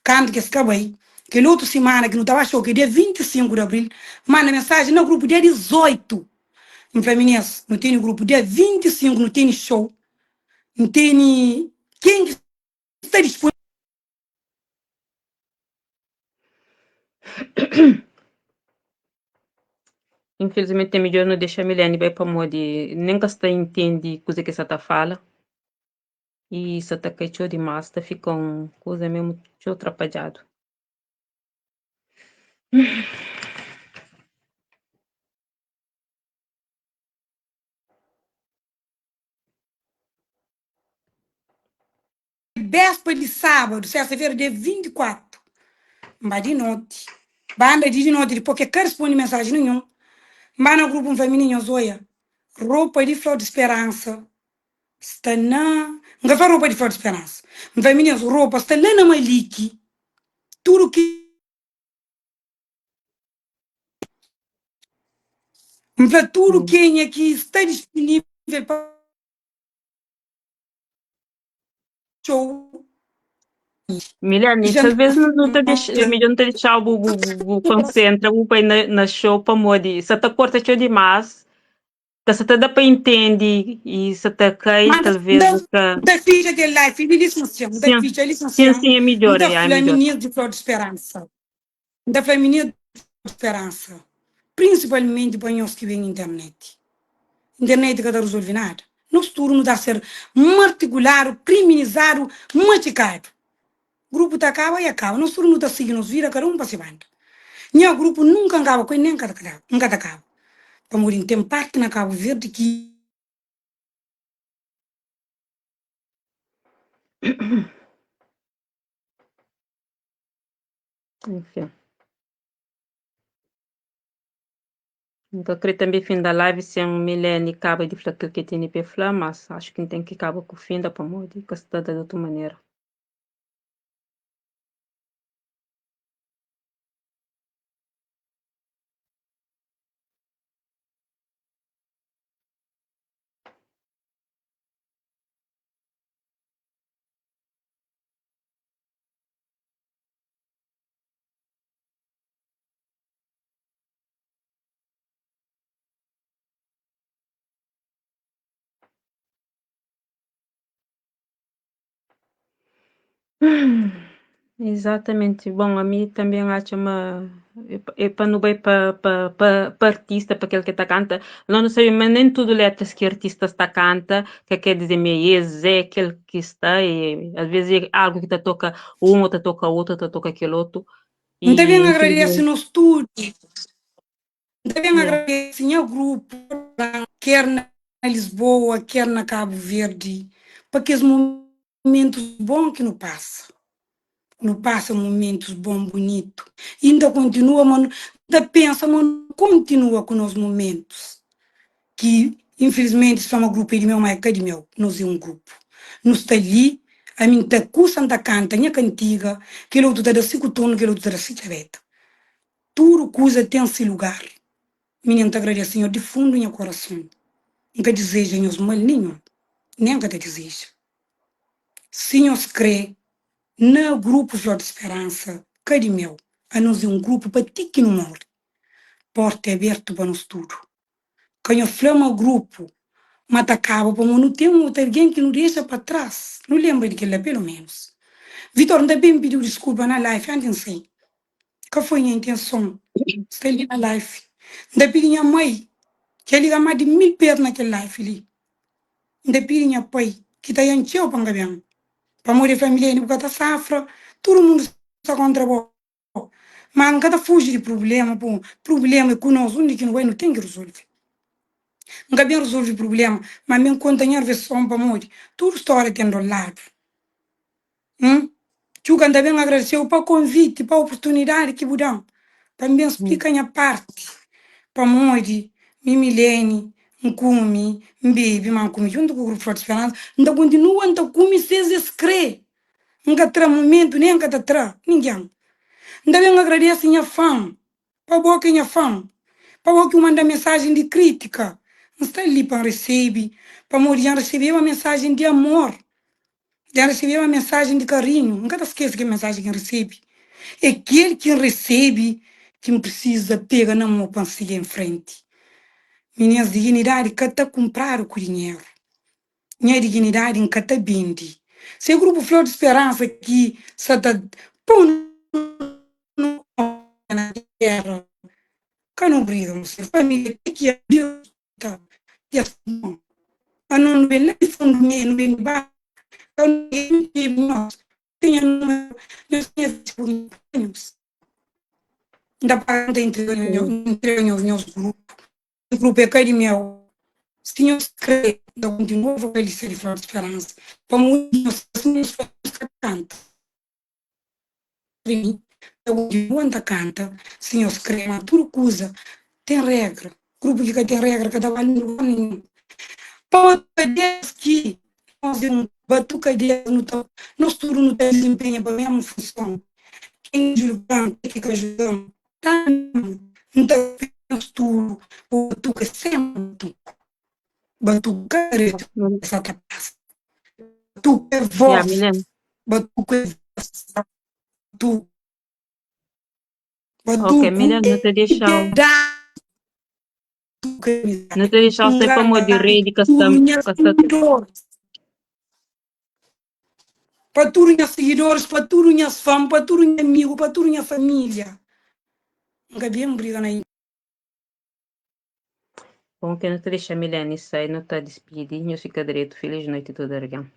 Speaker 2: kantu ki es ka bai kel otu simana ki nu ta ba xou ki é dia 25 di abril manda mensajen na grupu dia 18 N fla minês nu tene grupu dia 25 nu tene xou N tene ken ki sta disponibel.
Speaker 1: Infelizmenti é midjor nu dexa Milene bai pamodi nen ka sta intendi kuze ki sa ta fala i sa ta kai txeu dimás, ta fika un kuza mesmu txeu trapadjadu.
Speaker 2: Béspa di sábadu, sérta-fera, dia 24, N ba di noti. Banda di di noti, dipôs ki el ka responde mensaji ninhun, N ba na grupu, N fla, Mininhos, oia, ropa di Flor di Speransa sta na. N ka fla ropa di Flor di Speransa. N fla, Mininhos, ropa sta la na Maliki, tudu ki. N fla tudu kenha ki sta dispunível pa. Txeu.
Speaker 1: Milene, talvez nu ta dexa, é midjor nu ta dexau bu, bu, bu konsentra, bu bai na, na show pamodi sa ta korta txeu dimás, ka sa ta da pa intendi i sa ta kai,
Speaker 2: Mas
Speaker 1: talvez bu ka.
Speaker 2: N ta fitxa kel live li lisensia, N ta
Speaker 1: Sim,
Speaker 2: fitxa
Speaker 1: sim,
Speaker 2: lisensia,
Speaker 1: sim, é
Speaker 2: N
Speaker 1: midjor,
Speaker 2: ta
Speaker 1: é
Speaker 2: fla
Speaker 1: midjor.
Speaker 2: minis di Flor di Speransa, N ta fla minis di Flor di Speransa, prinsipalmenti pa nhos ki ben internet. Internet ka ta rezolve nada. Nos tudu nu ta ser martikuladu, kriminizadu, matxikadu. Grupu ta kaba i akaba. Nos tudu nu ta sigi nos vida, kada un pa se banda. Nha grupu nunka N kaba ku el, nen N ka ta kaba. Pamodi N ten parti na Kabu Verdi ki.
Speaker 1: Enfin. N ka kre tanbe finda live sen Milene kaba di fla kel ke tene pe fla, mas axu ki N ten ki kaba ku finda pamodi ka sta da di otu manera. Exatamente. Bom, ami também atxa ma É pa nu bai pa artista, pa kel ki ta kanta. Nós nu sabe ma nem tudu letras ki artistas ta kanta ka quer dizer ma es é kel ki sta. E, às vezes é algo ki ta toka um, ou ta toka outro, ou ta toka kel outro.
Speaker 2: N ta
Speaker 1: E
Speaker 2: ben agradese
Speaker 1: infelizmente,
Speaker 2: nos tudu, N ta ben agradese nha grupu, ker na Lisboa, ker na Kabu Verdi, pa kes mumentus bon ki nu pasa. Nu pasa mumentus bon, bunitu. I N ta kontinua ma nu, N ta pensa ma nu kontinua ku nos mumentus ki infilismenti es fla ma grupu é di meu, ma é ka di meu. Nos é un grupu. Nu sta li, ami N ta kusa, N ta kanta nha kantiga, kel otu ta da si kutornu, kel otu ta da si txabeta. Tudu kuza ten si lugar. Mi nen ta agradese nho di fundu nha korason. N ka dizeja nhos mal ninhun, nen ka ta dizeja. Si nhos kre, na grupu Flor di Speransa, ka di meu, anos é un grupu pa ti ki nu more. Porta é abertu pa nos tudu. Ka nho fla ma grupu ma ta kaba pamo nu ten otu algen ki nu dexa pa tras. Nu lenbra di kel-la pelu menus. Vitor, N ta ben pidiu diskulpa na life anti N sai. Ka foi nha intenson sta li na life. N ta pidi nha mai ki liga más di 1000 bes na kel life li. N ta pidi nha pai ki ta ian txeu pa N ka ben. Pamodi el fla, Milene, bu ka ta safra, tudu mundu sta kontra bo. Má N ka ta fuji di prubléma, pô prubléma é ku nos, undi ki nu bai nu ten ki rezolve. N ka ben rezolve prubléma, má N ben konta nha veson pamodi tudu stória ten dos ladu. Hum. Txuka, N ta ben agradese-u pa konviti, pa oportunidadi ki bu da-m pa N ben splika nha parti. Pamodi mi, Milene, N kume, N bebe, ma N kume djuntu ku Grupu Forti Speransa, N ta kontinua N ta kume ses es kre. N ka tra mumentu, nen N ka ta tra ningen. N ta ben agradese nha fan, pa bo ki é nha fan, pa bo ki bu manda mensajen di krítika. N sta li pa N resebe, pamodi dja N resebeba mensajen di amor. Dja N resebeba mensajen di karinhu. N ka ta skese kel mensajen ki N resebe. É kel ki N resebe ki N prisiza pega na mo pa N sigi en frenti. Minês, diginidadi ka ta kunpradu ku dinheru. Nha diginidadi N ka ta bende. Se grupu Flor di Speransa ki sa ta pô-nu na géra, ka nu briga, nu ser família ti ki Deus ta dja bon. Ano nu ben la di fundu me, nu ben di baxu. Ka nu ben nhos tinha númeru, nhos tinha Facebook, nhos. N ta paga, N ta intrega nhos, N intrega nhos nhos grupu. Grupu é ka di meu. Si nhos kre, N ta kontinua vokalista di Flor di Speransa. Pamodi nhos si nhos fla nhos ka kanta. Di mi, N ta kontinua N ta kanta si nhos kre. Ma tudu kuza ten regra. Grupu ki ka ten regra ka ta ba lugar ninhun. Pa batukaderas ki nos é un batukaderas nu ta nos tudu nu ta dizenpenha pa mesmu funson. Ken ki julga-m ken ki ka julga-m ta N ta nos tudu pa batuka senpri batuku. Batuka sa ta pasa. Batuku é vós. Batuku é vós. Batuku.
Speaker 1: Ok, Milene, nu ta dexa-u. Nu ta dexa-u sai pamodi redi ka sta ka sta.
Speaker 2: Pa tudu nhas sigidoris, pa tudu nhas fan, pa tudu nha amigu, pa tudu nha família. N ka ben briga na.
Speaker 1: Bon, ke nu ta dexa Milene sai, nu ta dispidi. Nhos fika dretu. Feliz noiti tudu algen.